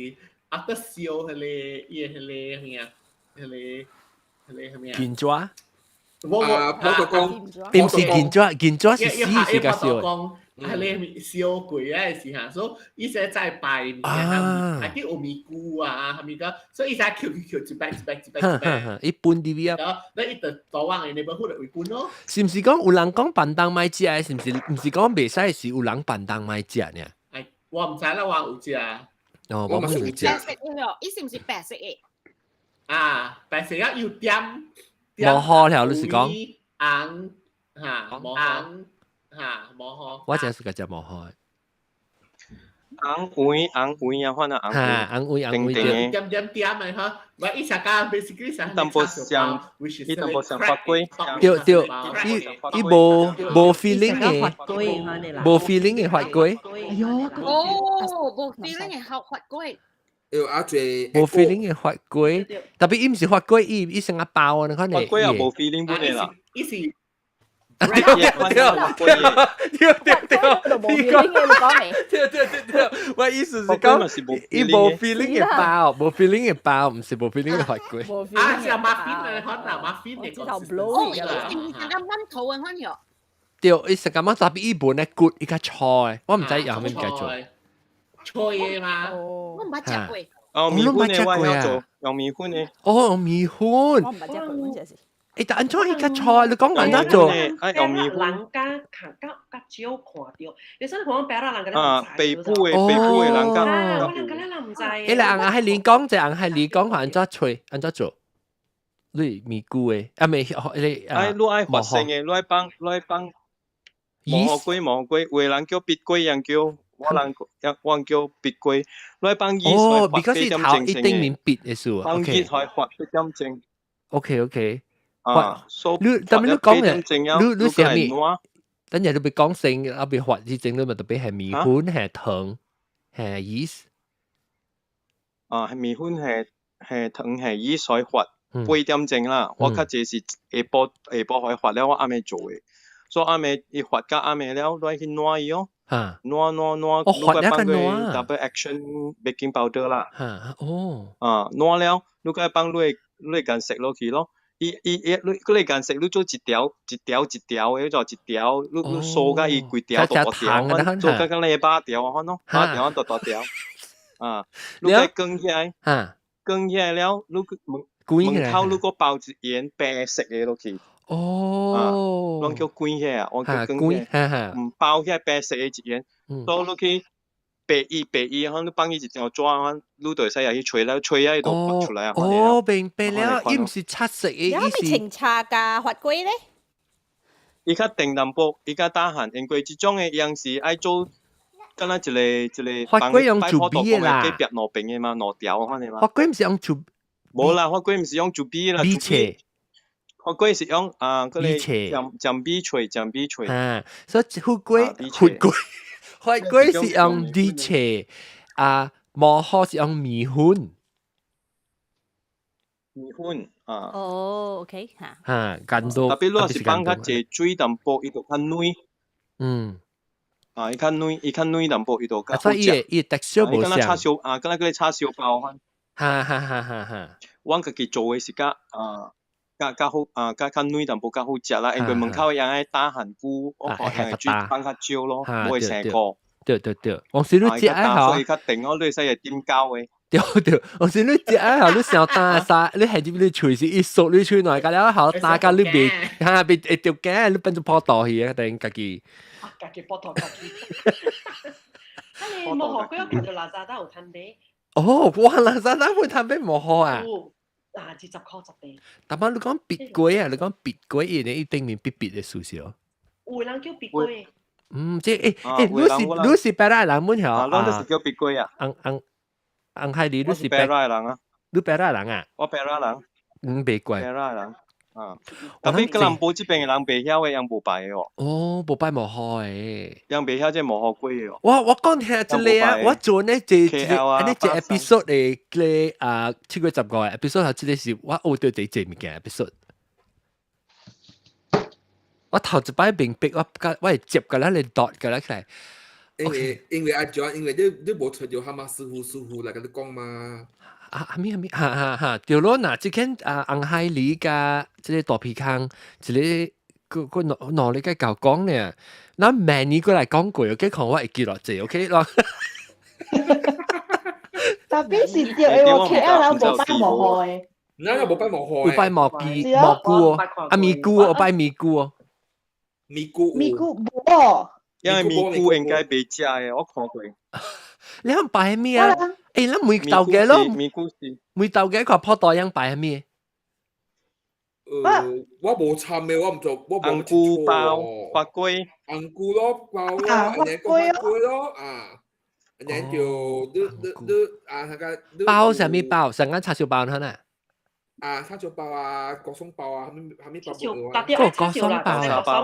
after 燒彼个伊彼个啥物啊，彼个彼个啥物啊？金紙。我啊，普渡公，毋是金紙，金紙是死是較燒。啊，你燒鬼啊時嚇，所以伊先再拜物件，啊，啲有咪菇啊，係咪個？所以伊才扣扣扣一擺一擺一擺一擺。伊搬啲位啊。然後你伊就早晚的 neighborhood 會搬咯。是毋是講有人講便當莫食？是毋是？毋是講袂使是有人便當莫食呢？哎，我毋知啦，我有食。哦，我嘛有食。白色的哦，伊是毋是白色的？啊，白色啊，有點。無好了，你是講？紅嚇，無紅嚇，無好。我真是個食無好。紅黃紅黃啊，款啊紅。嚇，紅黃紅黃點點點點的哈，我伊成家 basically 成淡薄像，伊淡薄像發粿。對對，伊伊無無 feeling 的，無 feeling 的發粿。哎喲，哦，無 feeling 的發粿。有阿濟無 feeling 的發粿，特別伊毋是發粿，伊伊成個包啊，你看你。發粿也無 feeling 本的啦。伊是。對對對對對，你講對對對對，我意思是講，伊無 feeling 的包，無 feeling 的包，毋是無 feeling 的發粿。啊，是 muffin 的，可能 muffin 的。哦，伊是成個饅頭的款喲。對，伊成個饅頭，比伊本咧骨，伊較粗的，我毋知用啥物做。脆的嘛？我毋捌食過。哦，麵粉的我曉做，用麵粉的。哦，麵粉。我毋捌食過，阮這是。欸，但按怎伊較粗？你講按怎做？愛用麵粉。人家看較較少看著，你說你看白人人啊，北部的北部的人家，我人家人毋知。欸，來紅海你講者，紅海你講按怎吹，按怎做？你麵菇的，啊未，你啊，你愛發生的，你愛放，你愛放。毛粿毛粿，有的人叫筆粿，人叫我人我人叫筆粿，你愛放意哦，比較是頭一頂面筆的數放熱開發八點鐘。 OK OK。啊，你特別你講嘅，你你啥物？等陣你別講成，啊別發之前你咪特別係麵粉係糖係 yeast。啊，係麵粉係係糖係 yeast 水發8點鐘啦。我較濟是下晡下晡開發了，我暗暝做的。所以暗暝伊發到暗暝了，你去挼伊哦。挼挼挼，哦，發了個挼。 Double action baking powder 啦。嚇，哦。啊，挼了，你該放你你間食落去咯。伊伊伊，你佢你間食，你做一條一條一條的，做一條，你你掃甲伊規條大大條，做甲敢若肉條款咯，肉條大大條。啊，你該捲起來，捲起來了，你門門口你閣包一層白色的落去。哦，攏叫捲起來，我叫捲起來，毋包起來白色的一層，所以你去白伊白伊，可你放伊一張紙，可你就會使入去吹了，吹啊伊就拔出來啊。哦，明白了，伊毋是七色的，伊是清茶佮發粿咧。伊較甜淡薄，伊較大漢，因為這種的樣是愛做，敢若一個一個發粿用煮米的啦，隔壁兩邊的嘛，兩條款的嘛。發粿毋是用煮，無啦，發粿毋是用煮米啦，米切。發粿是用啊，嗰個醬醬米脆，醬米脆。啊，所以發粿發粿發粿是用米切，啊，無好是用麵粉。麵粉啊。哦，OK 嚇。嚇，簡多。特別你若是放較濟水淡薄，伊就較軟。啊，伊較軟，伊較軟淡薄，伊就較好食。所以伊伊 texture 無像。叉燒啊，敢若叫叉燒包款。哈哈哈哈哈。阮家己做的是較啊。較較好啊，較較軟淡薄較好食啦，因為門口人愛打韓久，我看人水放較少咯，無會生糊。對對對，往時你食啊，所以較甜哦，你會使會點膠的。對對，往時你食啊，你上焦沙，你係入你喙是一縮你喙內，甲了後焦甲你袂，哈袂會著驚，你變做破肚去啊，等家己。家己破肚家己。啊，你無學過，我看著 Lazada 有趁買。哦，哇，Lazada 會趁買無好啊？啊，20塊十塊。但係你講筆粿啊，你講筆粿，伊呢伊頂面筆筆的數是哦。有人叫筆粿。嗯，這欸欸，你是你是白拉人本曉啊？咱都是叫筆粿啊。紅紅紅海里，你是白拉人啊？你白拉人啊？我白拉人。嗯，袂怪。白拉人啊，特別吉隆坡這邊的人袂曉的，𪜶無拜的哦。哦，無拜無好的。𪜶袂曉這無好粿的哦。我我講聽這個啊，我做呢這這按呢這 episode 的個啊7月15個 episode，這個是我學著這這物件 episode。我頭一擺明白，我我會接個咱來 dot 個來起來。因為因為阿 John，因為你你無揣著哈馬師傅師傅來共你講嘛。啊，哈咪哈咪，哈哈哈，對咯，嗱，這間啊紅海里佮這個大皮坑，一個個個腦腦你該教講呢，咱明年過來講過，OK，看我會記落濟，OK 咯。特別是對的喎，KL 人無拜無害的。咱又無拜無害。有拜蘑菇蘑菇哦，啊咪菇哦，拜咪菇哦。咪菇。咪菇無哦。因為咪菇應該袂食的，我看過。你通拜咩啊？欸，咱每豆家咯，咪菇是每豆家看破大樣拜咩？我無參的，我毋做，我無紅菇包、發粿、紅菇咯，包咯，按呢講發粿咯，啊，按呢就你你你啊，那個包啥物包？上間叉燒包吶？啊，叉燒包啊，國鬆包啊，蝦米蝦米包？個國鬆包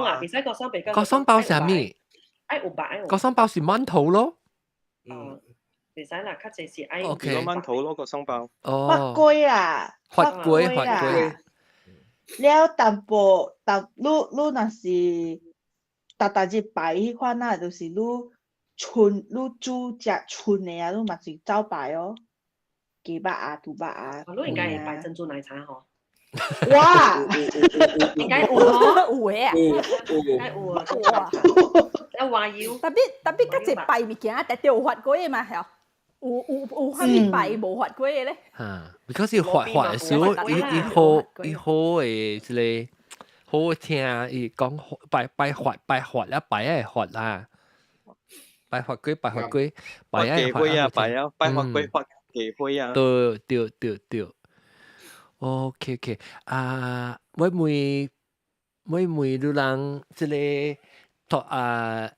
啊，袂使國鬆袂。國鬆包啥物？愛有白。國鬆包是饅頭咯。嗯，袂使啦，較濟是愛。 O K。饅頭咯，國鬆包。哦。發粿啊！發粿，發粿。了淡薄，淡你你若是逐逐日拜彼款啊，就是你春你煮食春的啊，你嘛是走拜哦，雞肉啊，豬肉啊。你應該會拜珍珠奶茶吼？哇！應該有吼？有的啊，應該有啊。有話要。特別特別較濟拜物件，特別有發粿的嘛，係。有有有啥物拜無發粿的咧？嚇，because 伊發發的時候，伊伊好伊好的這個好聽，伊講拜拜發拜發了拜愛發啦，拜發粿拜發粿，拜愛發啊拜啊拜發粿發雞花啊。對對對對。OK OK，啊，我問我問你人這個托啊。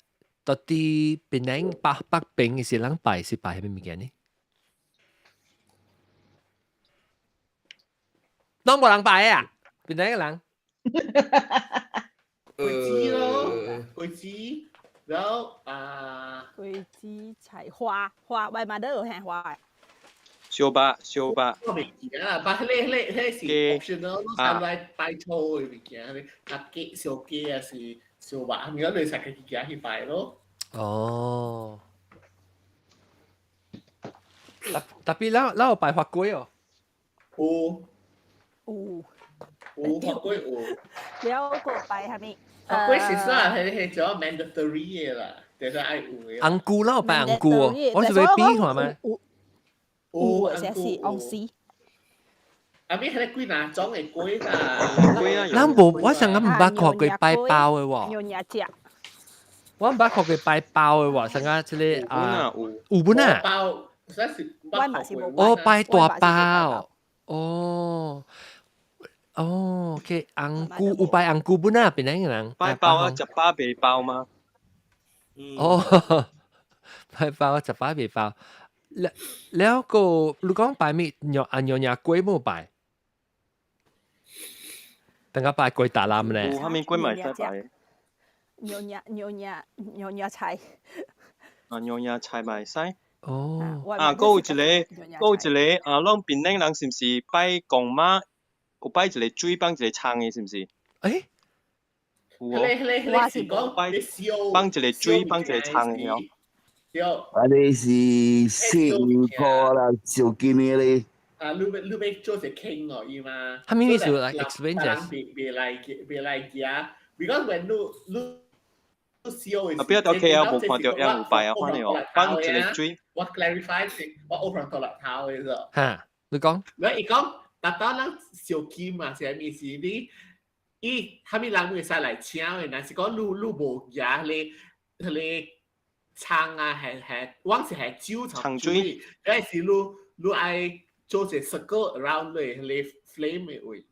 到底檳城北北邊是人拜是拜啥物物件呢？攏無人拜啊？檳城个人？果子咯，果子，然後啊，果子菜花花，外嘛都有杏花。燒肉燒肉。我袂記啊，但彼個彼個彼個是 optional，攏是來拜錯的物件，啊雞燒雞啊是。燒肉，毋過你食家己行去拜咯。哦。特特別咱咱有拜發粿哦。有。有。有發粿有。了個拜啥物？發粿是啥？係係做 mandatory 的啦，就是愛有的。紅菇咱有拜紅菇哦，我是欲比看覓？有。有，這是紅絲。啊！咪彼个幾若種的粿啦，咱無，我上個毋捌看過拜包的喎。有影食。我毋捌看過拜包的喎，上個這個啊，有本啊。包，哦，拜大包。哦，哦，OK，紅菇有拜紅菇本啊，檳城人。拜包啊，食飽袂包嗎？哦，拜包食飽袂包。了了個，你講拜咩？娘啊娘娘粿無拜？等下拜粿大攬咧。有啥物粿嘛會使拜？娘娘娘娘娘娘菜。啊，娘娘菜嘛會使。哦。啊，閣有一個，閣有一個啊，攏檳城人是毋是拜公媽？有拜一個水放一個蔥的，是毋是？欸？有哦。我是講拜放一個水，放一個蔥的哦。啊！你是四五個啦，燒金的咧。啊，你欲你欲做一個傾哦，伊嘛。啥物意思？來 explain 人袂袂來袂來行，because when 你你你燒的。啊，不要到 KL 無看著樣有拜啊，反正哦，放一個水。我 clarify 是，我 open 到落頭的啫。哈，你講。我伊講，逐當咱燒金嘛，是啥物是你？伊啥物人會使來請的？若是講你你無舉彼個彼個。蔥啊，係係，我是係酒蔥水，嗰時你你愛做一個 circle around 你彼個 flame 的位，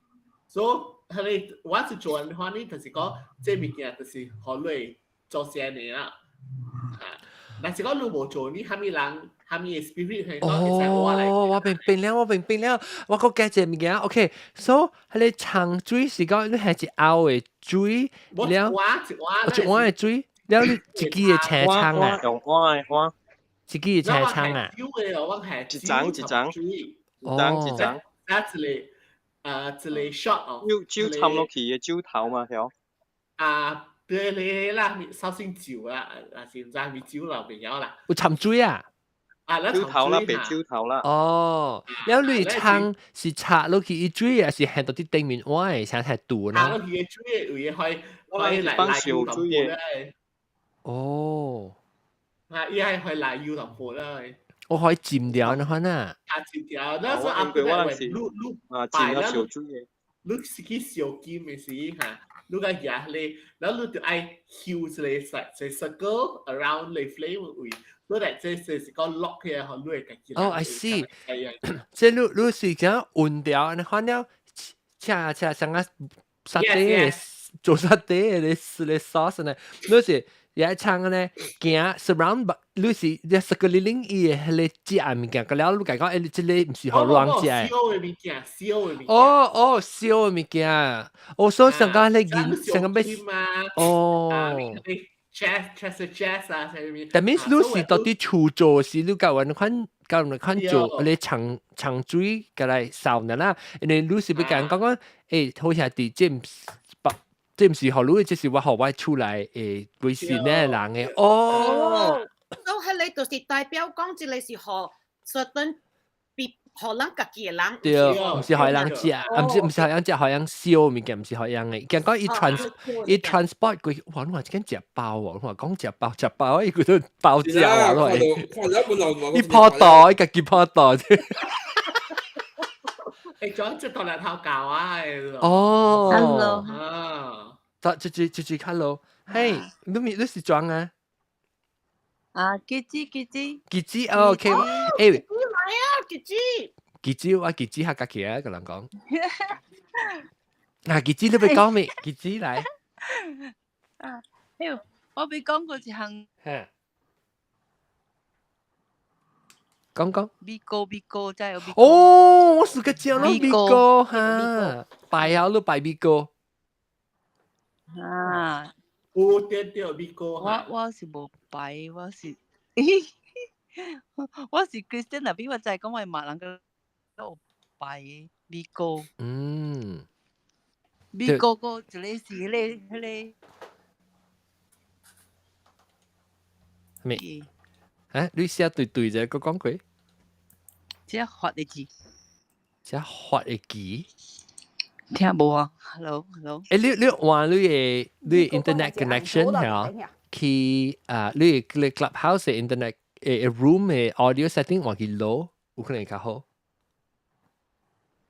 所以彼個我是做的話呢，就是講這物件就是予你做先的啦。啊，若是講你無做，你啥物人，啥物 spirit 係講會使我來。哦，我明白了，我明白了，我閣加一個物件，OK，so 彼個蔥水是講你係一甌的水，了，一碗一碗一碗的水。了你一支的青蔥啊，用碗的碗，一支的青蔥啊，一欉一欉，一欉一欉，啊一個啊一個 shot 哦，酒酒摻落去的酒頭嘛，曉？啊對咧啦，紹興酒啦，啊是毋知啥物酒啦，袂曉啦。有摻水啊？啊，酒頭啦，白酒頭啦。哦，了你蔥是插落去伊水，還是下到佇頂面碗的，才太大呢？插落去的水，有的可以我是放燒水嘅。哦。啊！伊係去奶油淡薄啦。我可以浸掉那款啊。啊，浸掉，那時候阿伯我是你啊，浸了燒水嘅。你是去燒金嘅時嚇，你個牙咧，然後你就愛燒一個 circle around 你 flame 位，所以這是講 lock 起來，予你會家己。哦，I see。這你是講換掉，你看了，恰恰像個沙爹做沙爹的是咧 sauce 呢，你是。也唱咧，行 surround，你是你十個零伊的彼個食的物件，個了你家講，欸，這个毋是予人食的。燒的物件，燒的物件。哦哦，燒的物件，我所以上個彼個銀，上個欲，哦。 Jazz jazz jazz 啊，啥物？但 means 你是到底厝做時，你共阮款，共阮款做，你長長水過來燒呢啦，因為你是欲共人講講，欸，好兄弟，這毋是。這毋是予你，這是我予我厝內的微信的人的哦。都係你就是代表講，這個是予 certain 比予咱家己的人。對，毋是予人食，啊，毋是予人食，予人燒物件，毋是予人的。講講伊 trans 伊 transport 過去，哇！你話這間食飽喎，你話講食飽食飽，伊佢都包食啊，伊破袋，伊家己破袋。欸，仲這大頭教啊！哦，Hello，啊，這這這這 hello，嘿，你咪你是裝啊？啊，吉子吉子，吉子，OK，欸，來啊，吉子，吉子我吉子較家己啊，共人講。啊，吉子你欲講咩？吉子來。啊，哎呦，我欲講過一項。嚇。講講。米糕米糕，知有米糕。哦，我是個食咯米糕哈，拜啊，你拜米糕。啊。有對對米糕。我是無拜，我是 Christian 那邊，我知講我馬人個都拜米糕。米糕個一個是彼個。咩？啊！你寫對對者閣講過？這發的字。這發的字。聽無啊？Hello，Hello。欸，你換你的 internet connection 嚇？去啊，你的 clubhouse 的 internet 的 room 的 audio setting 換去 low，有可能較好。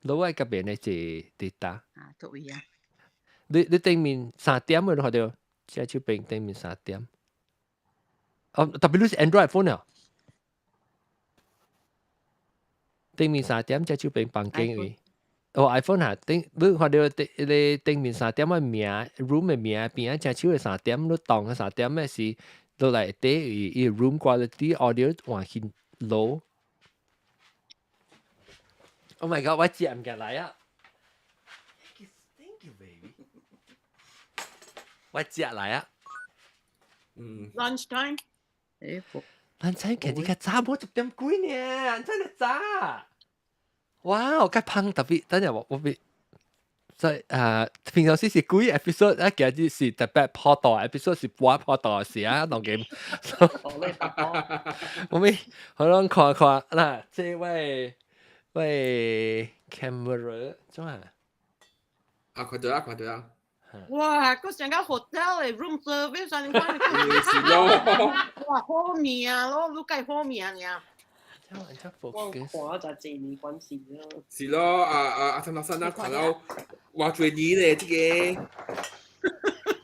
low 愛嗰邊的這 data。啊，對啊。你頂面三點嘅，你看到？這手邊頂面三點。哦，特別你是 Android phone 啊？頂面三點，這手邊房間位。哦，iPhone 啊，頂你看到頂你頂面三點的名，room 的名邊仔正手的三點，你當個三點的是落來底伊 room quality audio 換去 low。Oh my god！我接唔過來啊！Thank you, baby。我接來啊！嗯。 Lunch time。欸，咱請其實較早無10點幾呢，真係早。哇！我較胖特別，等陣我別在啊，平常時是幾 episode 啊，今日是特別破大 episode 是半破大時啊，當今。我們好攏看看嗱，這位位 camera 做啊？啊，看到啦，看到啦。哇！嗰成間 hotel 嘅 room service 啊，你看。是咯。哇，好命咯，你計好命呀！我看就這年關係咯。是咯，啊啊阿陳老師，那看到偌濟年咧，這個。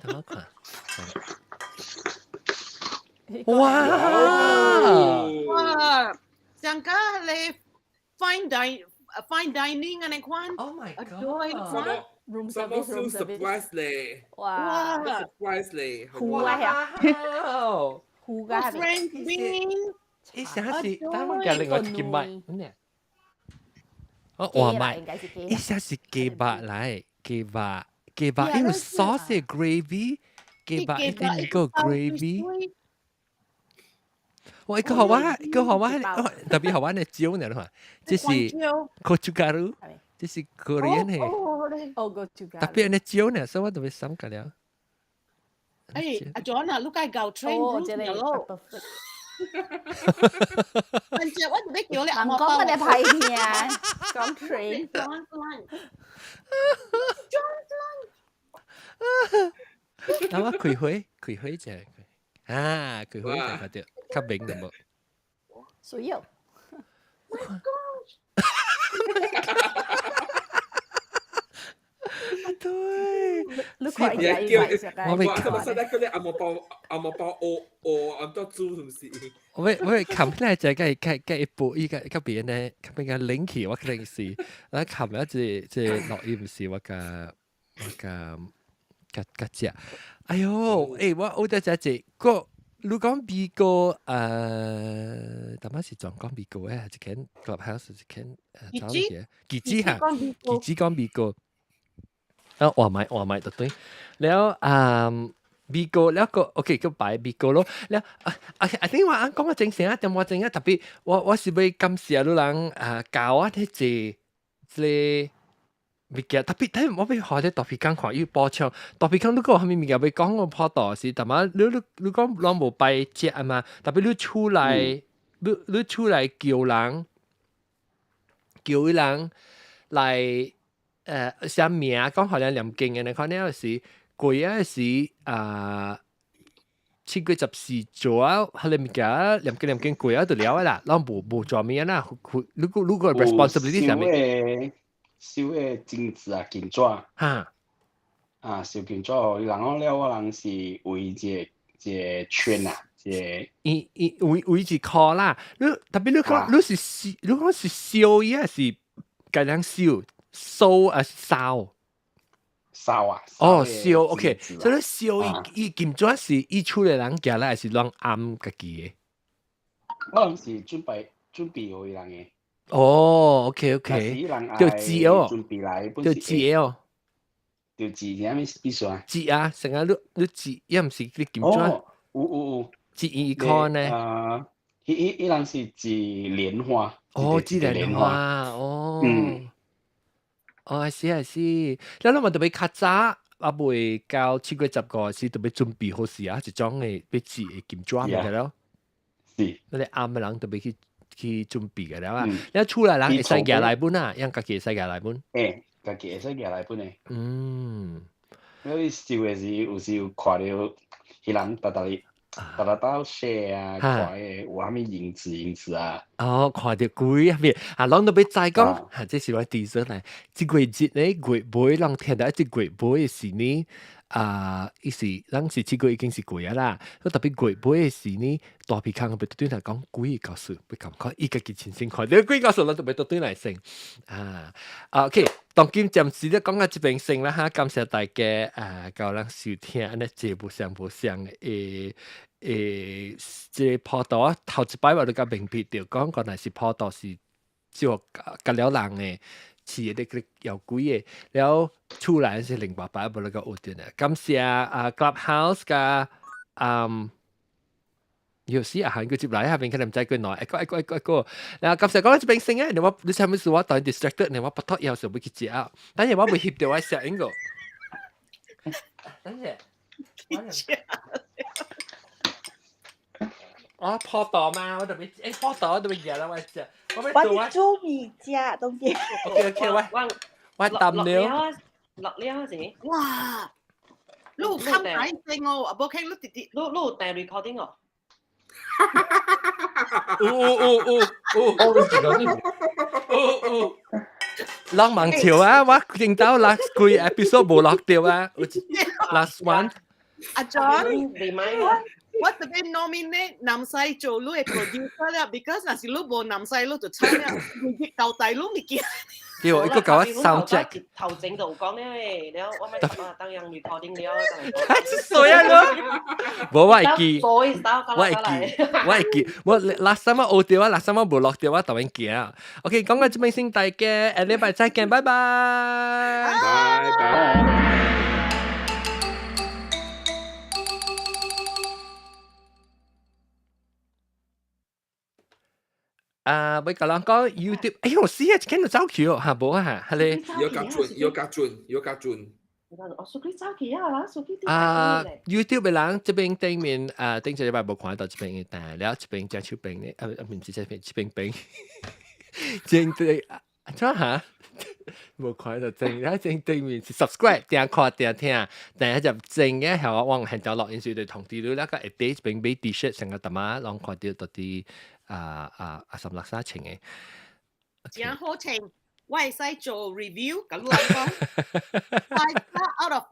等我看。哇！哇！上個你 fine dining 啊，你看。 Oh my god！ room 什麼 service room service surprise 咧？哇！surprise 咧！糊啊！糊噶 French bean。伊啥是？等我加另外一個麥，咩？哦，外賣，伊啥是雞肉來？雞肉，雞肉，因為 sauce gravy，雞肉一定個 gravy。哇！一個好玩，一個好玩，特別好玩的椒呢，嘛，這是 gochugaru，這是 Korean 的。哦，gochugaru。特別的椒呢，所以我特別心個了。哎，阿 John 啊，你該搞 train room 咯。反正我特別叫你人講乜你派片講 train。 John John。那我開會開會者，啊，開會就看到較明就無。需要。 My 啊對，你看伊叫我未我實在嗰啲阿毛包阿毛包烏烏按照煮是毋是？我未冚起來就係計計一步，依個較邊呢，較邊個 link 我可能是，我冚一隻隻錄音是我個我個個個只，哎喲，欸我得只隻個，你講美國淡仔是轉講美國誒，一間 clubhouse 一間走去，記子哈，記子講美國。啊，話買話買就對，了啊美國了個 OK 叫擺美國咯，了啊啊啊！另外啊講個正常啊，點我正啊，特別我是欲感謝你人啊教我啲這這物件，特別睇我欲學啲大皮講看伊補充，大皮講你講啥物物件欲講我破道是，但嘛你你你講攏無擺食啊嘛，特別你厝內你你厝內叫人叫伊人來。寫名講好像念經嘅，你看了是過啊是啊7月14做啊，彼个物件念經念經過啊就了啦，攏無無做物啦。如果如果 responsibility 啥物？燒個金紙啊，金紙。哈。啊，燒金紙，人講了，我人是圍一個一個圈啊，一個。伊伊圍圍一箍啦，你特別你講你是燒，你講是燒伊還是共人燒？燒啊燒，燒啊！哦燒，OK，所以燒伊伊金紙是伊厝的人寄來，還是攏暗家己的？我諗是準備準備予伊人的。哦，OK OK，就寄哦，準備來，就寄哦，就寄啥物意思啊？寄啊，成日你你寄，伊毋是你金紙？哦，有有有，寄伊箍呢？啊，伊伊伊人是寄蓮花。哦，寄蓮花，哦。嗯。哦，是啊是，你諗嘛特別較早，啊未到7月15時，特別準備好勢啊，一種的欲寄的金紙咪得咯。是。那個暗的人特別去去準備个了啊。你厝內人會使寄來本啊，讓家己會使寄來本。欸，家己會使寄來本的。嗯。你燒的時有時有看著，彼人逐逐日。逐逐兜寫啊，看彼個有啥物影子影子啊。哦，看著鬼啊咩？啊，攏都欲知講，哈，這是我提醒來。這個月咧月尾，人聽到這月尾的時呢，啊，伊是咱是這個已經是過啊啦。特別月尾的時呢，大鼻孔欲對來講鬼故事，欲感覺伊家己親身看著鬼故事，咱都欲對來先。啊，OK，當今暫時咧講到這邊先啦哈，感謝大家啊，共咱收聽按呢這無相無相的。這個普渡啊，頭一擺我都共明白著，講原來是普渡是照甲了人的，飼的咧個妖鬼的，了厝內是另外擺無咧個有點的。感謝啊 Clubhouse 佮嗯，有時啊，韓國接來下邊可能毋知幾耐，一個一個一個一個。然後感謝講這邊先啊，你我你啥物事我當 distracted，你我不脫以後就欲去食啊，等下我未翕著我攝影個。等下，去食。我普渡嘛，我特別欸普渡我特別熱啦，我食。我佇煮麵食當見。 OK OK，我我淡了。落了是？哇！你有看台聲哦，啊無聽你直直，你你有訂 recording 哦？有有有有有有有。浪漫潮啊！我見到 last 幾 episode 無落掉啊，last one。阿 John，我特別 nominate 南西做你的 producer 了，because 若是你無南西，你就慘了，你交代你物件。對，伊閣共我 sound check。頭前就有講了誒，了我咪當樣 recording 了。衰啊你！無我會記，我會記，我會記。我 last time 我學到啊，last time 我無落掉，我突然記啊。OK，講到這邊先，大家下禮拜再見，拜拜。拜拜。啊，欲共人講 YouTube，哎喲，死啊！一間就走去哦，嚇無啊，係咧。要較準，要較準，要較準。我手機走去啊啦，手機。啊，YouTube 的人這邊頂面啊，頂一禮拜無看到這邊的，但了這邊正手邊的，啊，毋是這邊，這邊邊，這邊對。怎嚇？無看就正，一正對面是 subscribe 訂看訂聽，但係就正嘅係我往現條錄音時就通知你那個下底邊買 T-shirt 成個大媽攏看到到底啊啊阿三六三穿嘅。真好穿，我會使做 review，咁樣講，5 star out of